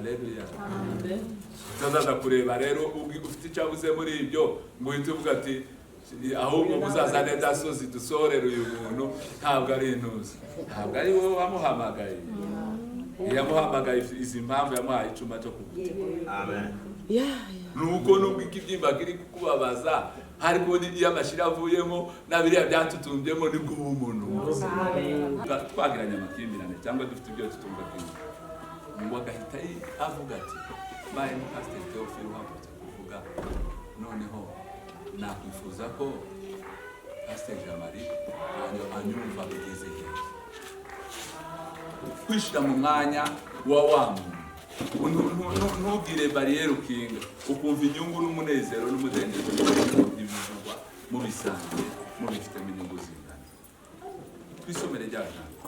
Haleluya. Utazaza kureba rero ufite icyo abuze muri ibyo, ngo uhite uvuga ati: "Ahubwo muzazane daso zidusorere uyu muntu." Ntabwo ari intuzi, ntabwo ari wowe wamuhamagaye. Yamuhamagaye izi mpamvu, yamuhaye icuma cyo kugutima. Amen. Nuko nubwo ikibyimba kiri kukubabaza, ariko iyo amashyira avuyemo na biriya byatutumbyemo, nibwo uba umuntu muzima. Twagiranye amakimbirane cyangwa dufite ibyo tutumva kimwe, ngo agahita avuga ati: "Mbaye ni Pasiteri Theophile uhagurutse kuvuga, noneho nakwifuza ko Pasiteri Jean Marie anyumva bigeze hehe." Kwishyira mu mwanya wa wa muntu, ntubwire bariyeri ukinga, ukumva inyungu n'umunezero n'umudendezo ibivugwa mubisangiye, mubifitemo inyungu zingana. Twisomere rya jambo.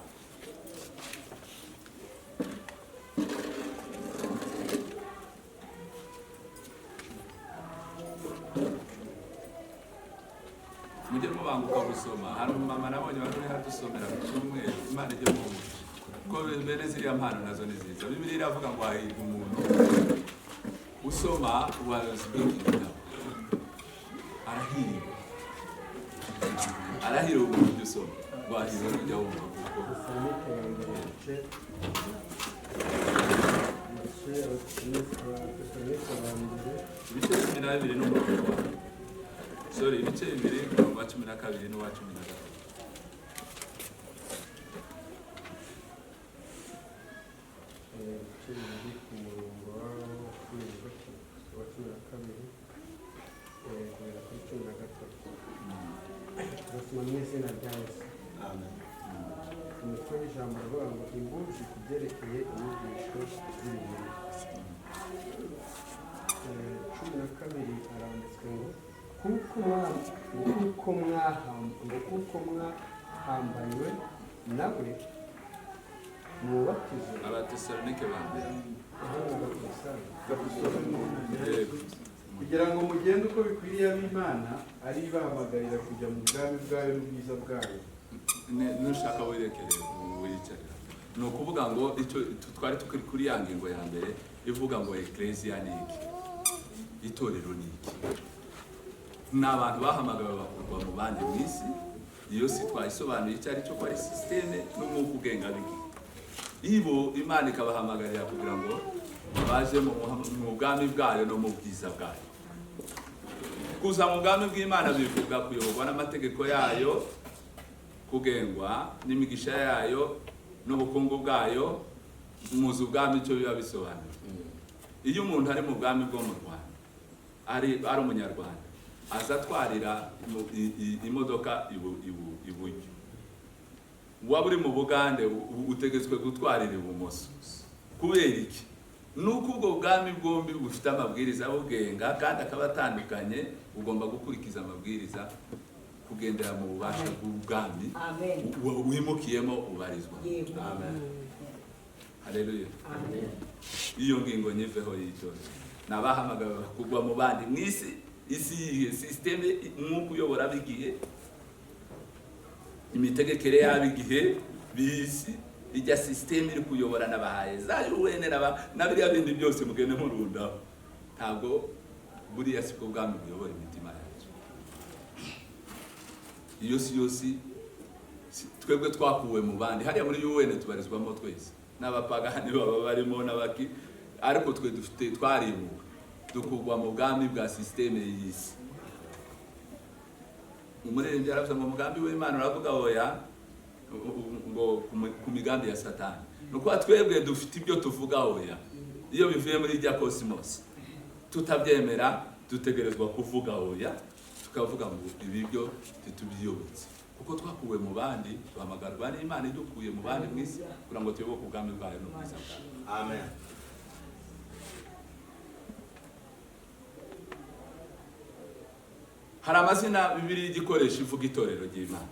Mujye mubanguka gusoma. Hari umumama nabonye wari uri hadusomera ku cyumweru. Imana ijye muhumurisha ko bene ziriya mpano nazo ni nziza. Bibiliya iravuga ngo hahirwa umuntu usoma ubuhanuzi bw'iki gitabo. Arahiriwe, arahiriwe umuntu ujya usoma, ngo hahiriwe n'ujya wumva kuko Tesalonike ya mbere, ibice Abatesalonike ba mbere, ibice 12 n'umurongo wa, sorry, ibice 2, umurongo wa 12 n'uwa 13. Ibice 2 ku murongo wa 13, wa 12, guhera kuri 13. Turasoma mu izina rya Yesu. Amen. Umutwe w'ijambo uravuga ngo: "Imbuzi ku byerekeye inyigisho z'ibinyoma." 12 aranditswe ngo kuko ngo kuko mwahambanywe nawe mu mubatizo. Abatesalonike ba mbere. Aho ni Abakolosayi. Yego. Kugira ngo mugende uko bikwiriye ab'Imana ari ibahamagarira kujya mu bwami bwayo n'ubwiza bwayo. Nushaka wirekere wiyicarira. Ni ukuvuga ngo icyo twari tukiri kuri ya ngingo ya mbere ivuga ngo ecclesia ni iki, itorero ni iki? Ni abantu bahamagawe bakurwa mu bandi mu isi. Iyo si twayisobanuye icyo ari cyo, ko ari système n'umwuka ugenga b'igihe. Ibo Imana ikabahamagarira kugira ngo baje mu bwami bwayo no mu bwiza bwayo. Kuza mu bwami bw'Imana bivuga kuyoborwa n'amategeko yayo, kugengwa n'imigisha yayo n'ubukungu bwayo. Muzi ubwami icyo biba bisobanuye. Iyo umuntu ari mu bwami bwo mu Rwanda, ari umunyarwanda, aza atwarira imodoka iburyo. Waba uri mu Bugande, utegetswe gutwarira ibumoso. Kubera iki? Nuko ubwo bwami bwombi bufite amabwiriza abugenga kandi akaba atandukanye. Ugomba gukurikiza amabwiriza, kugendera mu bubasha bw'ubwami Amen. wimukiyemo, ubarizwa. Yego. Amen, haleluya. Amen. Iyo ngingo nyiveho y'itorero: ni abahamagawe kugwa mu bandi mu isi. Isi yihe? Système, umwuka uyobora b'igihe, imitegekere y'ab'igihe b'isi. Ijya système iri kuyobora n'abahaye za UN na biriya bindi byose mugende murundaho, ntabwo buriya sibwo bwami buyobora imitima yacu. Iyo si yo si twebwe twakuwe mu bandi. Hariya muri UN tubarizwamo twese, n'abapagani baba barimo n'abaki, ariko twe dufite, twarimuwe, dukurwa mu bwami bwa système y'isi. Umuririmbyi yaravuze ngo umugambi w'Imana uravuga oya ngo ku migambi ya Satani. Ni ukuba twebwe dufite ibyo tuvuga oya. Iyo bivuye muri rya cosmos tutabyemera, dutegerezwa kuvuga oya, tukavuga ngo ibi byo ntitubiyobotse, kuko twakuwe mu bandi, duhamagarwa n'Imana idukuye mu bandi mu isi kugira ngo tuyoboke ubwami bwayo n'ubwiza bwayo. Amen. Hari amazina Bibiliya igikoresho ivuga itorero ry'Imana.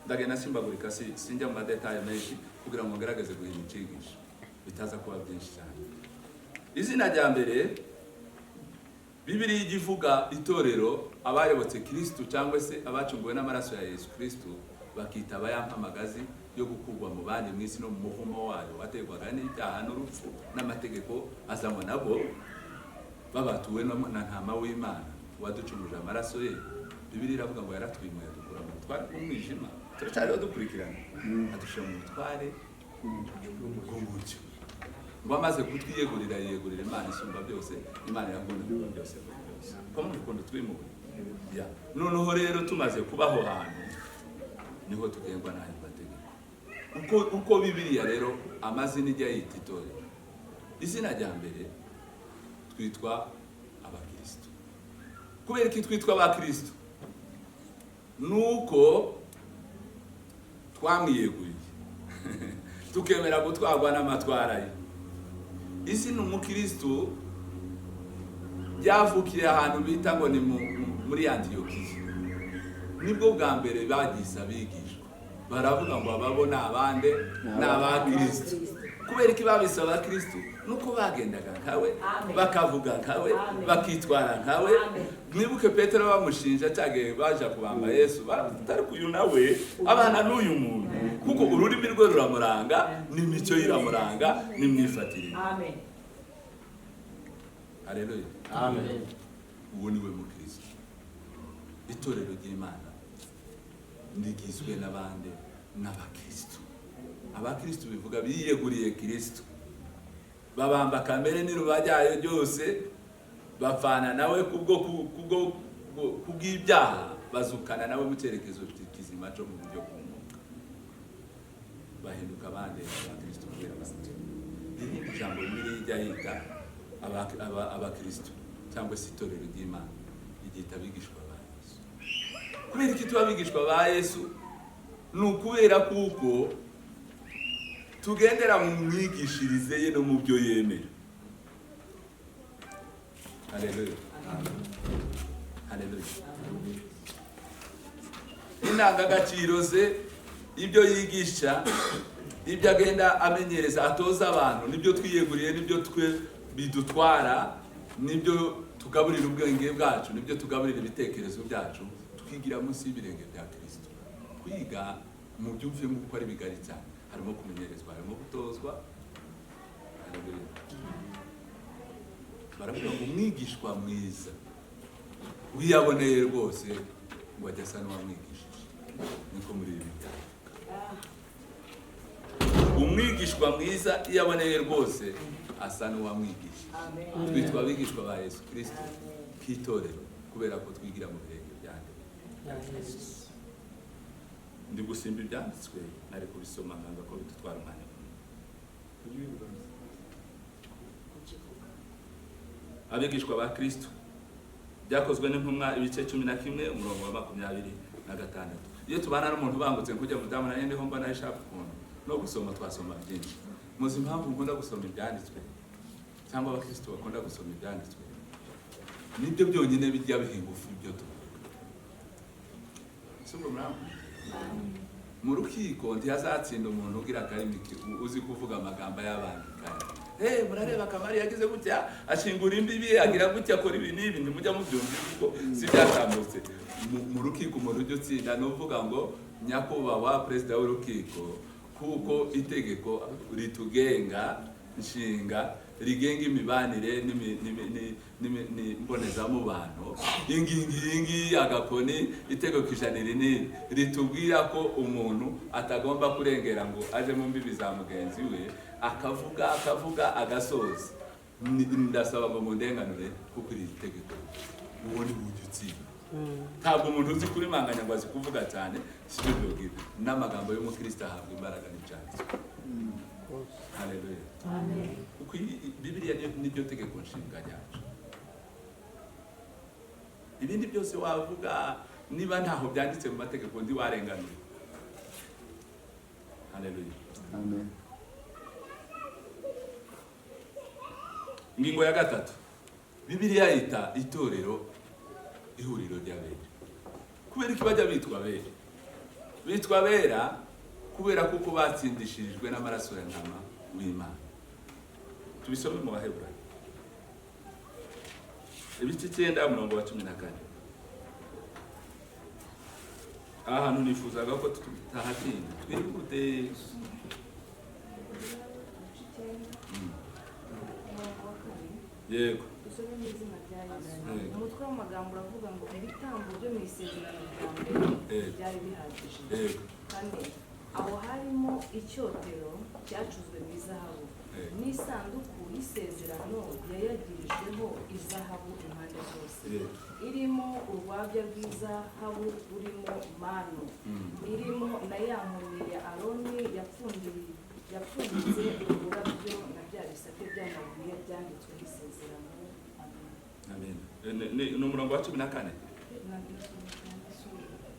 Ndagenda simbagurika, sinjya mu ma détails menshi kugira ngo ngerageze guhina icigisho bitaza kuba byinshi cyane. Izina rya mbere Bibiliya ijya ivuga itorero, abayobotse Kirisitu cyangwa se abacunguwe n'amaraso ya Yesu Kirisitu, bakita abayampamagazi. yo gukurwa mu bandi mu isi no mu muvumo wayo waterwaga n'ibyaha n'urupfu n'amategeko azanwa nabo, babatuwe na Ntama w'Imana waducumuje amaraso ye. Bibiliya iravuga ngo yaratwimuye adukura mu butware bw'umwijima, turacyariho dukurikirana, adushyira mu butware bw'umucyo. Ngo amaze kutwiyegurira, yiyegurira Imana isumba byose, Imana irakunda kuba byose muri byose. Ko mu rukundo twimuwe ya noneho rero tumaze kuba aho hantu, niho tugengwa n'ayo mategeko. Uko Bibiliya rero amazina ijya yita itorero, izina rya mbere twitwa abakristo. Kubera iki twitwa abakristo? Nuko twamwiyeguriye, tukemera gutwarwa n'amatwara ye. Izina umukristo ryavukiye ahantu bita ngo ni muri Antiyokiya. Nibwo bwa mbere bagize abigishwa, baravuga ngo ababo ni abande? Ni abakristo. Kubera iki babise abakristo? Nuko bagendaga nkawe, bakavuga nkawe, bakitwara nkawe. Mwibuke Petero bamushinja cyagihe baja kubamba Yesu, baravuga ariko uyu nawe abana n'uyu muntu, kuko ururimi rwe ruramuranga, n'imico ye iramuranga, n'imyifatire. Amen. Haleluya. Amen. Uwo ni we mukristo. Itorero ry'Imana rigizwe n'abande? N'abakristo. Abakristo bivuga biyeguriye Kristo, babamba kamere n'iruba ryayo ryose, bapfana nawe kubwo kubw'ibyaha, bazukana nawe mu cyerekezo kizima cyo mu buryo bw'umwuka, bahinduka abandi abakristo kubera batyo. Irindi jambo Bibiliya ijya yita abakristo cyangwa se itorero ry'Imana, ryita abigishwa ba Yesu. Kubera iki tuba abigishwa ba Yesu? Ni ukubera kuko tugendera mu myigishirize ye no mu byo yemera. Haleluya. Haleluya. Indangagaciro ze, ibyo yigisha, ibyo agenda amenyereza atoza abantu, nibyo twiyeguriye, nibyo twe bidutwara, nibyo tugaburira ubwenge bwacu, nibyo tugaburira ibitekerezo byacu, twigira munsi y'ibirenge bya Kristo. Kwiga mu byumve nk'uko ari bigari cyane, harimo kumenyerezwa, harimo gutozwa. Haleluya. Baravuga ngo umwigishwa mwiza wiyaboneye rwose ngo ajya asa n'uwamwigishije. Niko muri ibi bitabo, umwigishwa mwiza iyo aboneye rwose asa n'uwamwigishije. Twitwa abigishwa ba Yesu Kristo k'itorero kubera ko twigira mu birenge byanjye. Ndi gusimba ibyanditswe, nari kubisoma nkanga ko bidutwara umwanya munini. Abigishwa ba Kristo, Byakozwe n'Intumwa ibice 11 umurongo wa 26. Iyo tubana n'umuntu ubangutse nk'ujya mudamu, nanjye ndiho mbona ishaka ukuntu no gusoma twasoma byinshi. Muzi impamvu nkunda gusoma ibyanditswe, cyangwa abakristo bakunda gusoma ibyanditswe? Nibyo byonyine bijya biha ingufu ibyo tuvuga. Si ubwo muramba? Mu rukiko ntihazatsinda umuntu ugira akarimi uzi kuvuga amagambo y'abangikanye. Murareba Kamari yagize gutya, ashingura imbibi, agira gutya, akora ibi n'ibi, ntimujya mubyumva kuko si byatambutse. Mu rukiko umuntu ujya utsinda ni uvuga ngo nyakubahwa perezida w'urukiko, kuko itegeko ritugenga nshinga rigenga imibanire mbonezamubano, ingingo iyi ngiyi agakoni itegeko ijana iri n'iri ritubwira ko umuntu atagomba kurengera ngo aje mu mbibi za mugenzi we, akavuga akavuga agasoza. Ndasaba ngo mundenganure kuko iri tegeko. Uwo ni ujya utsinda. Ntabwo umuntu uzi kurimanganya ngo azi kuvuga cyane, sibyo byobwira. N'amagambo y'umukristo ahabwa imbaraga n'ibyanditswe. Haleluya. Kuko Bibiliya niryo tegeko nshinga ryacu. Ibindi byose wavuga niba ntaho byanditse mu mategeko ndi warenganura. Haleluya. Amen. Ingingo ya gatatu, Bibiliya yita itorero ihuriro ry'abera. Kubera iki bajya bitwa abera? Bitwa abera kubera kuko batsindishirijwe n'amaraso ya Ntama w'Imana. Tubisome mu Baheburayo ibice 9 umurongo wa 14. Aha hantu nifuzaga ko tutahatinda, twihute. Yego. Dusome mu izina rya Yesu. Yego. Umutwe w'amagambo uravuga ngo ibitambo byo mu isezerano rya mbere Yego. byari bihagije. Yego. Kane, aho harimo icyotero cyacuzwe mu izahabu Yego. n'isanduku y'isezerano yayagirijweho izahabu impande zose, Yego. irimo urwabya rw'izahabu rurimo manu, irimo na ya nkoni ya Aroni yapfunditse ururabyo na bya bisate by'amabuye byanditsweho isezerano. Amen. Amen. Ni umurongo wa 14.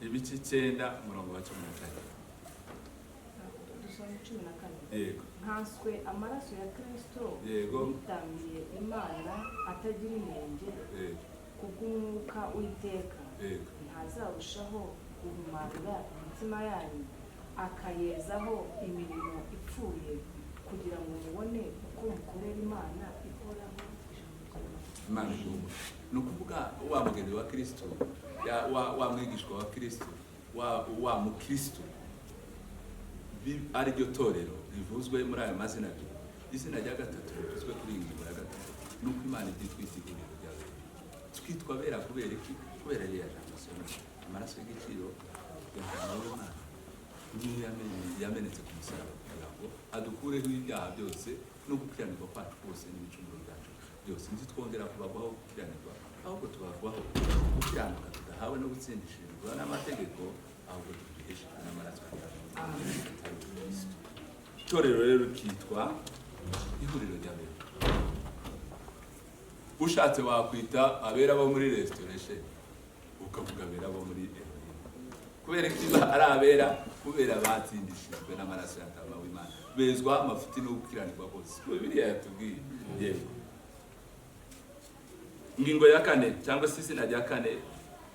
Ibice 9, umurongo wa 14. Dusome 14. Yego. Nkanswe amaraso ya Kristo Yego. yitamiye Imana atagira inenge Yego. kubw'umwuka w'iteka, Yego. ntazarushaho guhumanura imitima yanyu akayezaho imirimo ipfuye, kugira ngo mubone uko mukorera Imana ihoraho? Ijambo ry'Imana. Imana igomba, ni ukuvuga wa mugeni wa Kristo, wa mwigishwa wa Kristo, wa mukristo, ari ryo torero rivuzwe muri ayo mazina abiri. Izina rya gatatu rivuzwe kuri iyi ngingo ya gatatu ni uko Imana ibyitwita ihuriro ry'abera. Twitwa abera kubera iki? Kubera ririya jambo asoma, amaraso y'igiciro ya Ntama w'Imana niyo yamenetse ku musaraba kugira ngo adukureho ibyaha byose no gukiranirwa kwacu kose n'ibicumuro byacu byose. Ntitwongera kubagwaho gukiranirwa, ahubwo tubagwaho gukiranuka tudahawe no gutsindishirizwa n'amategeko, ahubwo tubiheshejwe n'amaraso ya Kristo. Itorero rero rikitwa ihuriro ry'abera. Ushatse wakwita abera bo muri Restoration, ukavuga abera bo muri Elohim. Kubera ko iba ari abera, kubera batsindishijwe n'amaraso ya Ntama w'Imana, bezwa amafuti no gukiranirwa kose. Bibiliya yatubwiye. Yego. Ingingo ya kane cyangwa se izina rya kane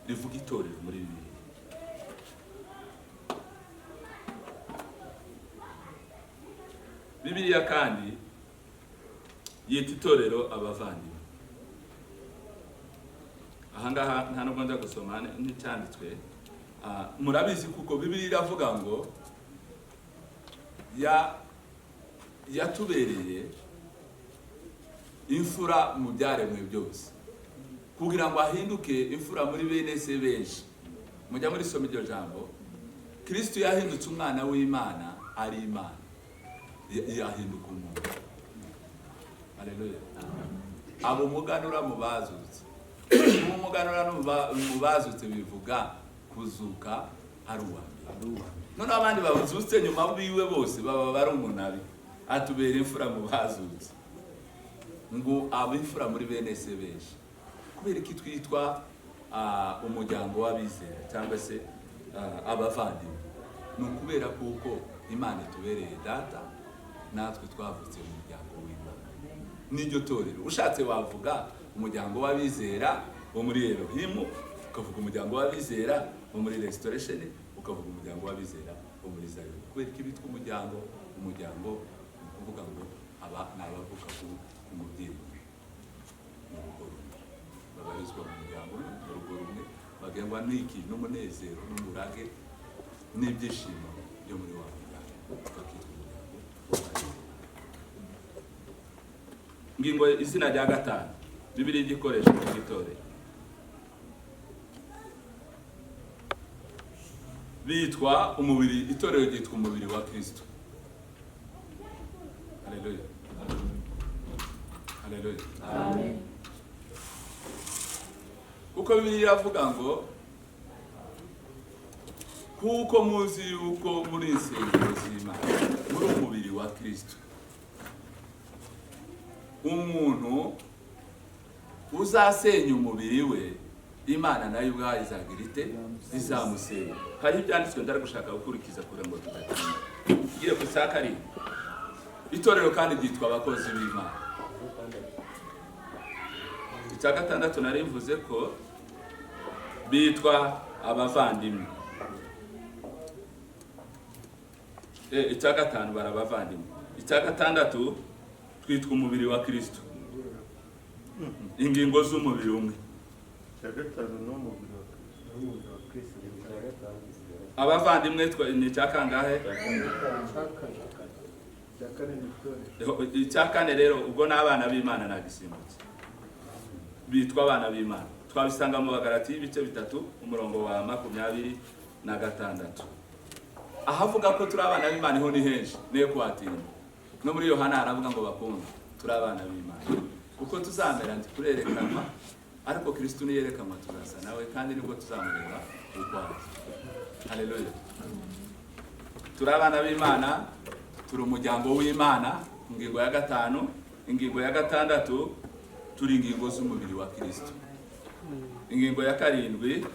rivuga itorero muri Bibiliya. Bibiliya kandi yita itorero abavandimwe. Ahangaha nta nubwo nza gusoma n'icyanditswe. Murabizi kuko Bibiliya iravuga ngo yatubereye imfura mu byaremwe byose, kugira ngo ahinduke imfura muri bene se benshi. Mujya muri soma iryo jambo, Kristo yahindutse umwana w'Imana ari Imana, yahinduka umuntu. Haleluya. Abo umuganura mu bazutse. Kuba umuganura mu bazutse bivuga kuzuka ari uwa mbere. Noneho abandi bazutse nyuma biwe bose baba bari umunabi. Atubera imfura mu bazutse, ngo abe imfura muri bene se benshi. Kubera iki twitwa umuryango w'abizera cyangwa se abavandimwe? Ni ukubera kuko Imana itubereye data, natwe twavutse mu muryango w'Imana. N'iryo torero ushatse wavuga umuryango w'abizera wo muri Elohim, ukavuga umuryango w'abizera wo muri Restoration, ukavuga umuryango w'abizera wo muri Zion. Kubera ko bitwa umuryango, umuryango ni ukuvuga ngo aba ni abavuka ku mubyeyi umwe, mu rugo rumwe, babarizwa mu muryango umwe, mu rugo rumwe, bagengwa n'iki? N'umunezero n'umurage n'ibyishimo byo muri wa muryango, bakitwa umuryango w'abizera. Ngingo izina rya gatanu Bibiliya igikoresho cy'itorero bitwa umubiri. Itorero ryitwa umubiri wa Kristo. Haleluya. Haleluya. Amen. Kuko Bibiliya iravuga ngo kuko muzi yuko muri insengero z'Imana, muri umubiri wa Kristo. Umuntu uzasenya umubiri we, Imana nayo ubwayo izagira ite? Izamusenya. Hari ibyanditswe ndari gushaka gukurikiza kugira ngo tudatinda. Tugiye ku cya karindwi. Itorero kandi ryitwa abakozi b'Imana. Icya gatandatu nari mvuze ko bitwa abavandimwe. Icya gatanu bari abavandimwe. Icya gatandatu twitwa umubiri wa Kristo, ingingo z'umubiri umwe. Icya gatanu ni umubiri wa Kristo. Umubiri wa Kristo. Icya gatanu. Abavandimwe, ni icya kangahe? Icya kane ni itorero. Icya kane rero ubwo n'abana b'Imana nagisimbutse, bitwa abana b'Imana. Twabisanga mu Bagalati y'ibice 3 umurongo wa 26, ahavuga ko turi abana b'Imana. Ho ni henshi, niyo kuhatinda. No muri Yohana haravuga ngo bakunda, turi abana b'Imana, kuko tuzamera ntiturerekanwa, ariko Kristo niyerekanwa tuzasa nawe, kandi nibwo tuzamureba uko ari. Haleluya! Turi abana b'Imana, turi umuryango w'Imana. Ingingo ya gatanu. Ingingo ya gatandatu, turi ingingo z'umubiri wa Kristo. Ingingo ya karindwi,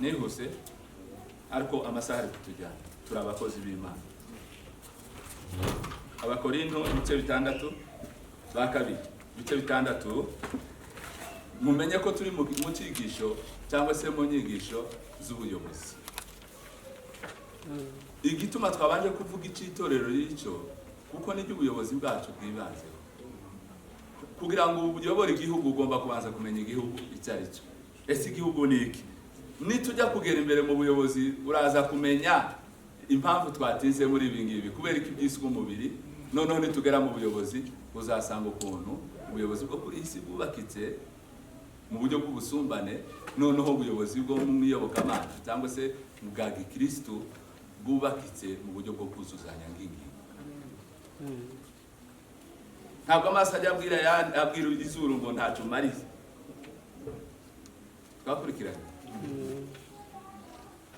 nihuse ariko amasaha ari kutujyana, turi abakozi b'Imana. Abakorinto ibice 6 ba kabiri ibice 6. Mumenye ko turi mu cyigisho cyangwa se mu nyigisho z'ubuyobozi. Igituma twabanje kuvuga icy'itorero y'icyo, kuko nibyo ubuyobozi bwacu bwibanzeho. Kugira ngo uyobore igihugu ugomba kubanza kumenya igihugu icyo ari cyo. Ese igihugu ni iki? Nitujya kugera imbere mu buyobozi uraza kumenya impamvu twatinze muri ibi ngibi, kubera ko ibyiswe umubiri. Noneho nitugera mu buyobozi uzasanga ukuntu ubuyobozi bwo kuri iyi si bwubakitse mu buryo bw'ubusumbane, noneho ubuyobozi bwo mu iyobokamana cyangwa se bwa gikristo bwubakitse mu buryo bwo kuzuzanya nk'ingingo. Ntabwo amaso ajya abwira izuru ngo ntacyo umariye. Twakurikiranye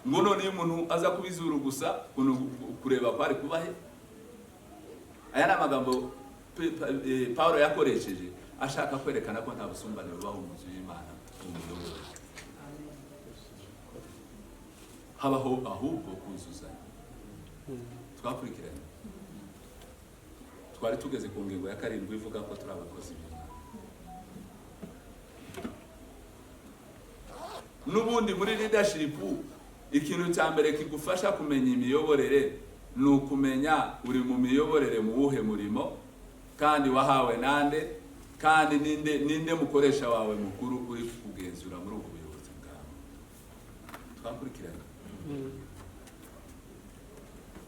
ngo none iyo umuntu aza kuba izuru gusa, kureba kwari kubahe? Aya ni amagambo Paulo yakoresheje ashaka kwerekana ko nta busumbane bubaho mu nzu y'Imana, mu miyoborere habaho ahubwo kuzuzanya. Twakurikiranye, twari tugeze ku ngingo ya karindwi ivuga ko turi abakozi b'Imana. N'ubundi muri leadership ikintu cya mbere kigufasha kumenya imiyoborere ni ukumenya uri mu miyoborere mu wuhe murimo, kandi wahawe nande, kandi ninde mukoresha wawe mukuru uri kugenzura muri ubwo buyobozi bwawe. Twakurikiranye.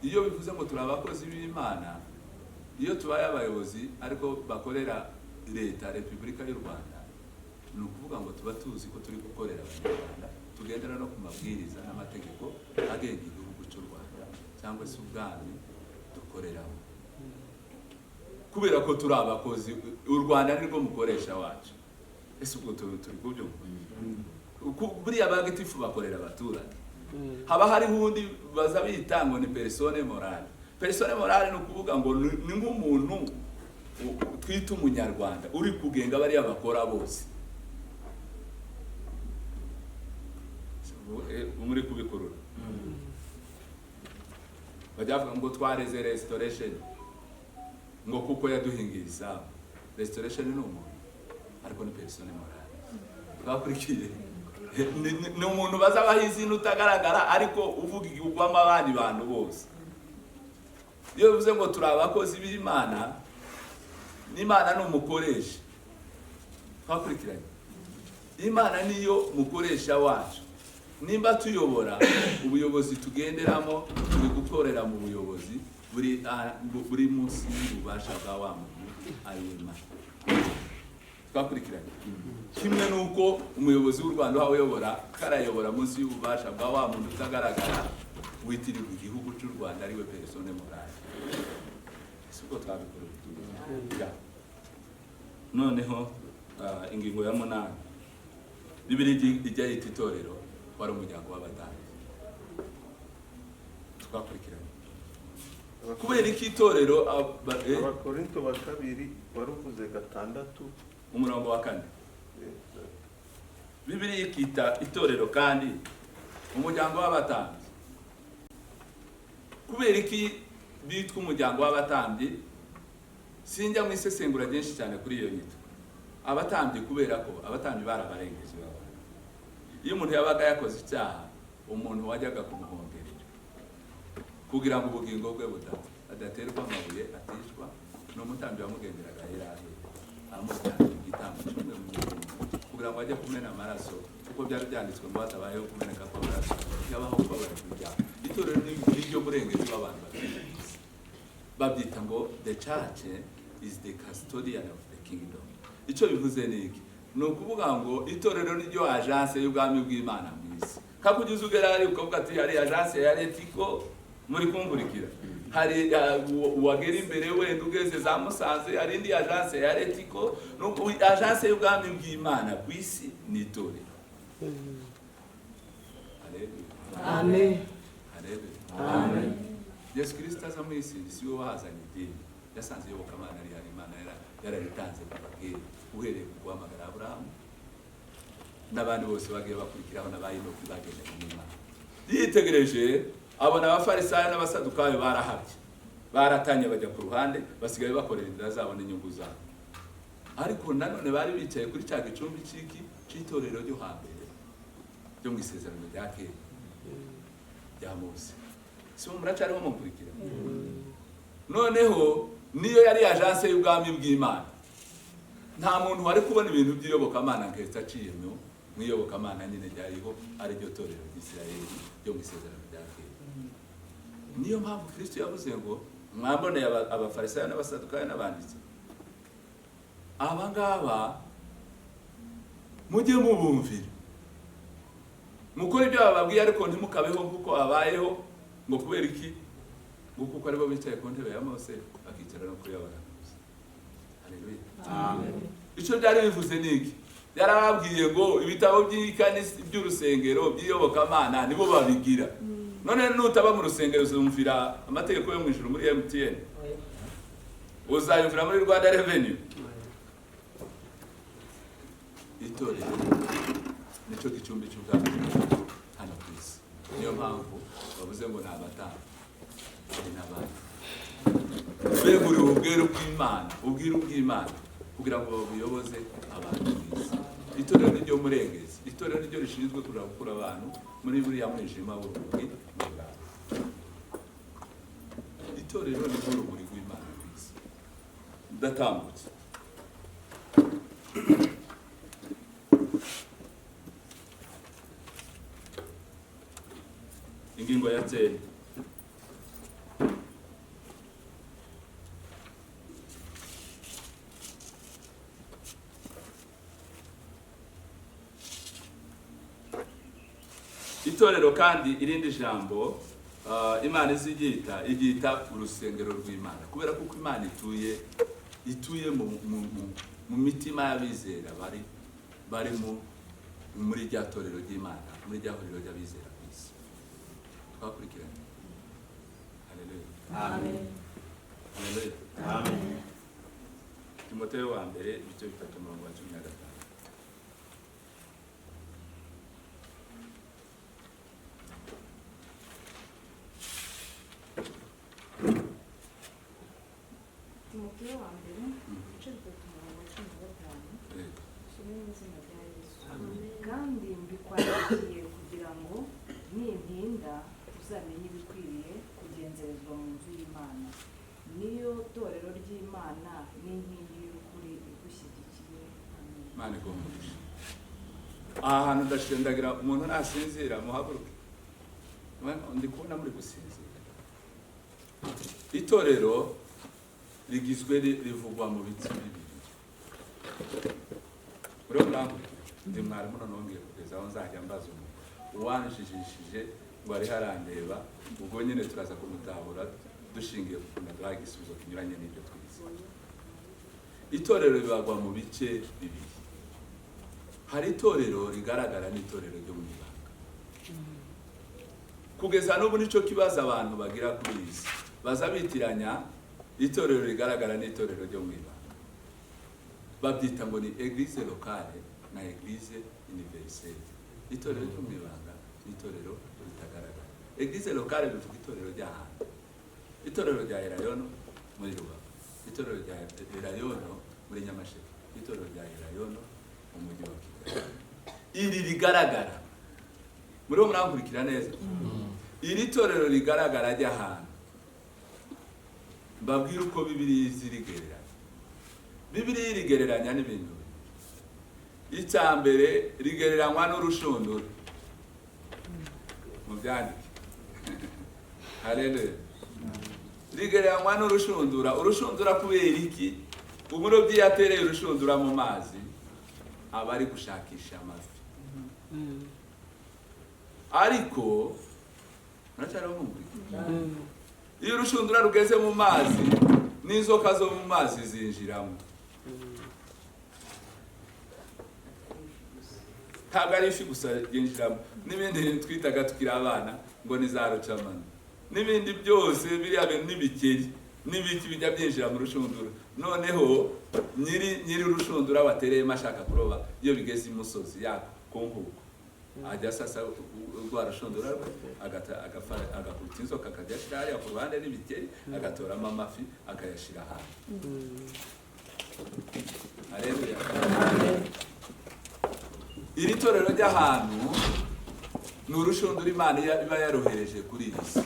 Iyo bivuze ngo turi abakozi b'Imana, iyo tubaye abayobozi ariko bakorera leta Repubulika y'u Rwanda, ni ukuvuga ngo tuba tuzi ko turi gukorera Abanyarwanda, tugendera no ku mabwiriza n'amategeko agenga igihugu cy'u Rwanda cyangwa se ubwami dukoreramo, kubera ko turi abakozi. U Rwanda nirwo mukoresha wacu. Ese ubwo turi kubyumva? Buriya bagitifu bakorera abaturage. Haba hariho undi baza bita ngo ni personne morale. Personne morale ni ukuvuga ngo ni nk'umuntu twita umunyarwanda uri kugenga bariya bakora bose. Muri kubikurura bajya bavuga ngo twareze Restoration ngo kuko yaduhingiye isambu. Restoration ni umuntu ariko ni personne morale. Twakurikiye, ni umuntu bazabaho izina utagaragara ariko uvuga igwamo abandi bantu bose. Iyo bivuze ngo turi abakozi b'Imana, n'Imana ni umukoresha. Twakurikiranye, Imana niyo mukoresha wacu. Nimba tuyobora, ubuyobozi tugenderamo turi gukorera mu buyobozi buri munsi y'ububasha bwa wa muntu ari we Imana. Twakurikiranye, kimwe n'uko umuyobozi w'u Rwanda uyobora karayobora munsi y'ububasha bwa wa muntu utagaragara witirirwa igihugu cy'u Rwanda ari we personne morale. Si uko twabikora? Noneho ingingo ya 8, Bibiliya ijya yita itorero wari umuryango w'abatambyi. Twakurikiranye, kubera iki itorero Abakorinto ba kabiri waruvuze 6 umurongo wa 4, Bibiliya ikita itorero kandi umuryango w'abatambyi. Kubera iki bitwa umuryango w'abatambyi? Sinjya mu isesengura ryinshi cyane kuri iyo nyito abatambyi, kubera ko abatambyi barabarengeje baba. Iyo umuntu yabaga yakoze icyaha, umuntu wajyaga kumuhongerera kugira ngo ubugingo bwe budapfa, adaterwa amabuye, aticwa, ni umutambyi wamugenderaga ahera amutambira igitambo cy'umwe mu Kugira ngo ajye kumena amaraso, kuko byari byanditswe ngo hatabayeho kumeneka kw'amaraso yabaho kubabarirwa ibyaha. Itorero ni ryo murengezi w'abantu batuye ku isi. Babyita ngo the church is the custodian of the kingdom. Icyo bivuze ni iki? Ni ukuvuga ngo itorero ni ryo agence y'ubwami bw'Imana mu isi. Kakugeza ugera hari ukavuga ati hari agence ya Letico, muri kumvurikira, hari uwagera imbere wenda ugeze za Musanze hari indi agence ya Letico. Agence y'ubwami bw'Imana ku isi ni itorero. Amen. Amen. Yesu Kristo aza mu isi si we wahazanye idini, yasanze iyobokamana rihari, Imana yararitanze kuva kera, uhereye ku guhamagara Aburahamu n'abandi bose bagiye bakurikiraho n'abayinoki bagendaga n'Imana. Yitegereje abona abafarisayo n'abasadukayo barahabye, baratanye bajya ku ruhande, basigaye bakorera inzira zabo n'inyungu zabo. Ariko nanone bari bicaye kuri cya gicumbi cy'iki cy'itorero ryo hambere ryo mu isezerano rya kera rya Mose. Si muracyariho mukurikira? Noneho niyo yari agence y'ubwami bw'Imana, nta muntu wari kubona ibintu by'iyobokamana nketse aciye mu iyobokamana nyine ryariho, ari ryo torero ry'Isirayeli ryo mu isezerano rya kera. Niyo mpamvu Kristo yavuze ngo mwamboneye abafarisayo n'abasadukayo n'abanditsi, aba ngaba mujye mubumvira, mukore ibyo bababwiye, ariko ntimukabeho kuko abayeho. Ngo kubera iki? Ngo kuko aribo bicaye ku ntebe ya Mose bakicara no kuri y'abahanuzi. Haleluya. Amen. Icyo byari bivuze ni iki? Yarababwiye ngo ibitabo by'ikanisa by'urusengero by'iyobokamana nibo babigira. None nutaba mu rusengero uzumvira amategeko yo mu ijuru muri MTN, uzayumvira muri Rwanda Revenue. Itorero nicyo gicumbi cy'ubwami hano ku isi. Niyo mpamvu bavuze ngo ni abatambyi n'abandi beguriwe ubwiru bw'Imana, ubwiru bw'Imana kugira ngo babuyoboze abantu ku isi. Itorero ni ryo murengezi, itorero ni ryo rishinzwe gukura abantu muri buriya mwijima w'urumuri mu bwami. Itorero ni rwo rumuri rw'Imana ku isi. Ndatambutse. Ingingo ya 10. Itorero kandi irindi jambo Imana izigita igita urusengero rw'Imana, kubera kuko Imana ituye mu mitima y'abizera bari muri rya torero ry'Imana, muri rya huriro ry'abizera ku isi. Twakurikiranye. Haleluya. Amen. Haleluya. Amen. Timoteyo wa mbere ibice 3:15. Timoteyo wa mbere ibice 3:15. Usome mu izina rya Yesu. Kandi mbikwandikiye kugira ngo nintinda uzamenye ibikwiriye kugenzerezwa mu nzu y'Imana, niyo torero ry'Imana n'inkingi y'ukuri igushyigikiye. Amen. Imana iguhe. Aha hantu ndashendagira umuntu nasinzira muhaguruke. Ndi kubona muri gusinzira. Itorero rigizwe rivugwa mu biti bibiri. Urabona ndi mwarimu none ngiye kugeza aho nzajya mbaza umuntu uwanjijishije ngo ari harandeba, ubwo nyine turaza kumutahura dushingiye ku kuntu aduha igisubizo kinyuranye n'ibyo twize. Itorero ribagwa mu bice bibiri. Hari itorero rigaragara n'itorero ryo mu ibanga. Kugeza n'ubu nicyo kibazo abantu bagira kuri iyi si, baza bitiranya itorero rigaragara n'itorero ryo mu ibanga. Babyita ngo ni eglise locale na eglise universelle. Itorero ryo mu ibanga n'itorero ritagaragara. Eglise locale bivuga itorero ry'ahantu, itorero rya Elayono muri Rubavu, itorero rya Elayono muri Nyamasheke, itorero rya Elayono mu mujyi wa Kigali. Iri rigaragara, muri murankurikira neza, iri torero rigaragara ry'ahantu, mbabwira uko Bibiliya izirigereranya. Bibiliya irigereranya n'ibintu. Icya mbere rigereranywa n'urushundura, mubyandike. Haleluya. Rigereranywa n'urushundura. Urushundura kubera iki? Umurobyi yatereye urushundura mu mazi aba ari gushakisha amafi, ariko muracyariho mumurika. Iyo urushundura rugeze mu mazi, n'inzoka zo mu mazi zinjiramo. Ntabwo ari ifi gusa yinjiramo, n'ibindi bintu twitaga tukiri abana ngo ni za rucamano n'ibindi byose, biriya bintu n'ibikeri n'ibiki bijya byinjira mu rushundura. Noneho nyiri urushundura watereyemo ashaka kuroba, iyo bigeze imusozi yako ku nkuko, ajya asasa rwa rushundura rwe, agakubita inzoka, akajya ashyira hariya ku ruhande n'ibikeri, agatoramo amafi akayashyira ahantu. Haleluya. Iri torero ry'ahantu ni urushundura Imana iba yarohereje kuri iyi si,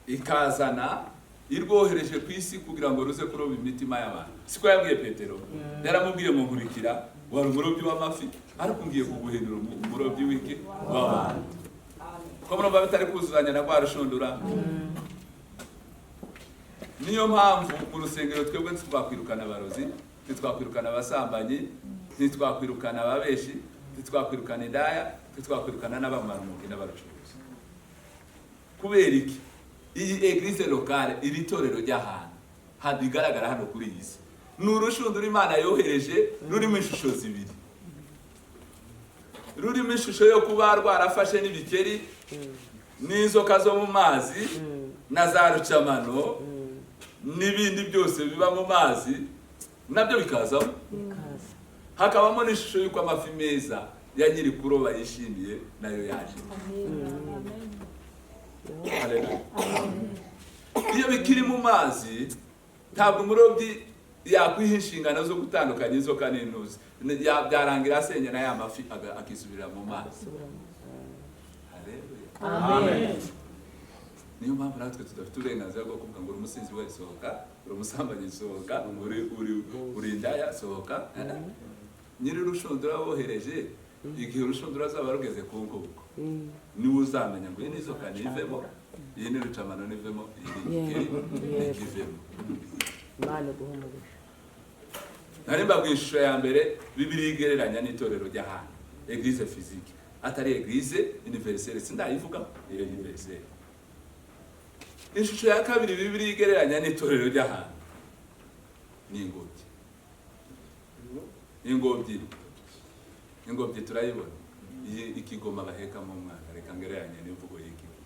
ikazana irwohereje ku isi kugira ngo ruze kuroba imitima y'abantu. Siko yabwiye Petero, yaramubwiye ngo nkurikira, wari umurobyi w'amafi, ariko ngiye kuguhindura umurobyi w'iki? W'abantu. Ko murumva bitari kuzuzanya na rwa rushundura? Niyo mpamvu mu rusengero twebwe ntitwakwirukana abarozi, ntitwakwirukana abasambanyi, ntitwakwirukana ababeshi, ntitwakwirukana indaya, ntitwakwirukana n'abamarumogi n'abacuruzi. Kubera iki? Iyi église locale, iri torero ry'ahantu rigaragara hano kuri iyi si, ni urushundura Imana yohereje rurimo ishusho zibiri. Rurimo ishusho yo kuba rwarafashe n'ibikeri n'inzoka zo mu mazi na za rucamano n'ibindi byose biba mu mazi, nabyo bikazamo. Hakabamo n'ishusho y'uko amafi meza ya nyiri kuroba yishimiye nayo yaje. Haleluya. Iyo bikiri mu mazi, ntabwo umurobyi yakwiha inshingano zo gutandukanya inzoka n'intuzi, byarangira asenya na ya mafi akisubirira mu mazi. Haleluya. Amen. Niyo mpamvu natwe tudafite uburenganzira bwo kuvuga ngo uri umusinzi wese sohoka, uri umusambanyi sohoka, uri indaya sohoka. Nyiri urushundura wohereje, igihe urushundura azaba rugeze ku nkuko, niwe uzamenya ngo iyi ni inzoka nivemo, iyi ni rucamano nivemo, iyi ni igikeri nivemo. Imana iguhe umugisha. Nari mbabwiye ishusho ya mbere Bibiliya igereranya n'itorero ry'ahantu, église physique, atari église universelle, sindayivuga iyo universelle. Ishusho ya kabiri Bibiliya igereranya n'itorero ry'ahantu ni ingobyi. Ingobyi turayibona, iyi ikigoma bahekamo umwana. Reka ngereranye n'imvugo y'ikigoma.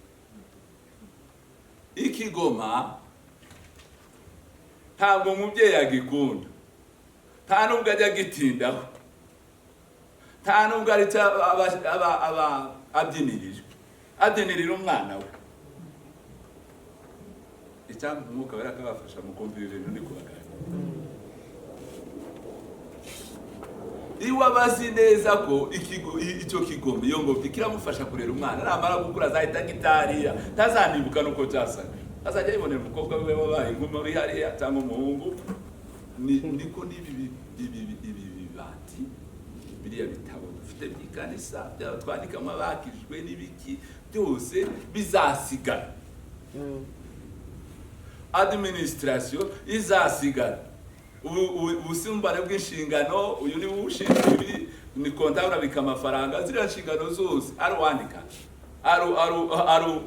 Ikigoma ntabwo umubyeyi agikunda, nta nubwo ajya agitindaho, nta nubwo ari cyo aba abyinirijwe, abyinirira umwana we. Icyampa umwuka wera akabafasha mu kumva ibi bintu ndi kubaganira. Iwe aba azi neza ko icyo kigoma, iyo ngobyi kiramufasha kurera umwana, namara gukura azahita gitariya, ntazanibuka nuko cyasaga, azajya yibonera umukobwa we wabaye inkumi uri hariya cyangwa umuhungu. Niko n'ibi bibati biriya bitabo dufite by'ikanisa twandikamo abakijwe n'ibiki byose bizasigara. Administration izasigara. Ubusimbane bw'inshingano, uyu ni ushinzwe ibi, ni comptable abika amafaranga, ziriya nshingano zose ari uwandika, ari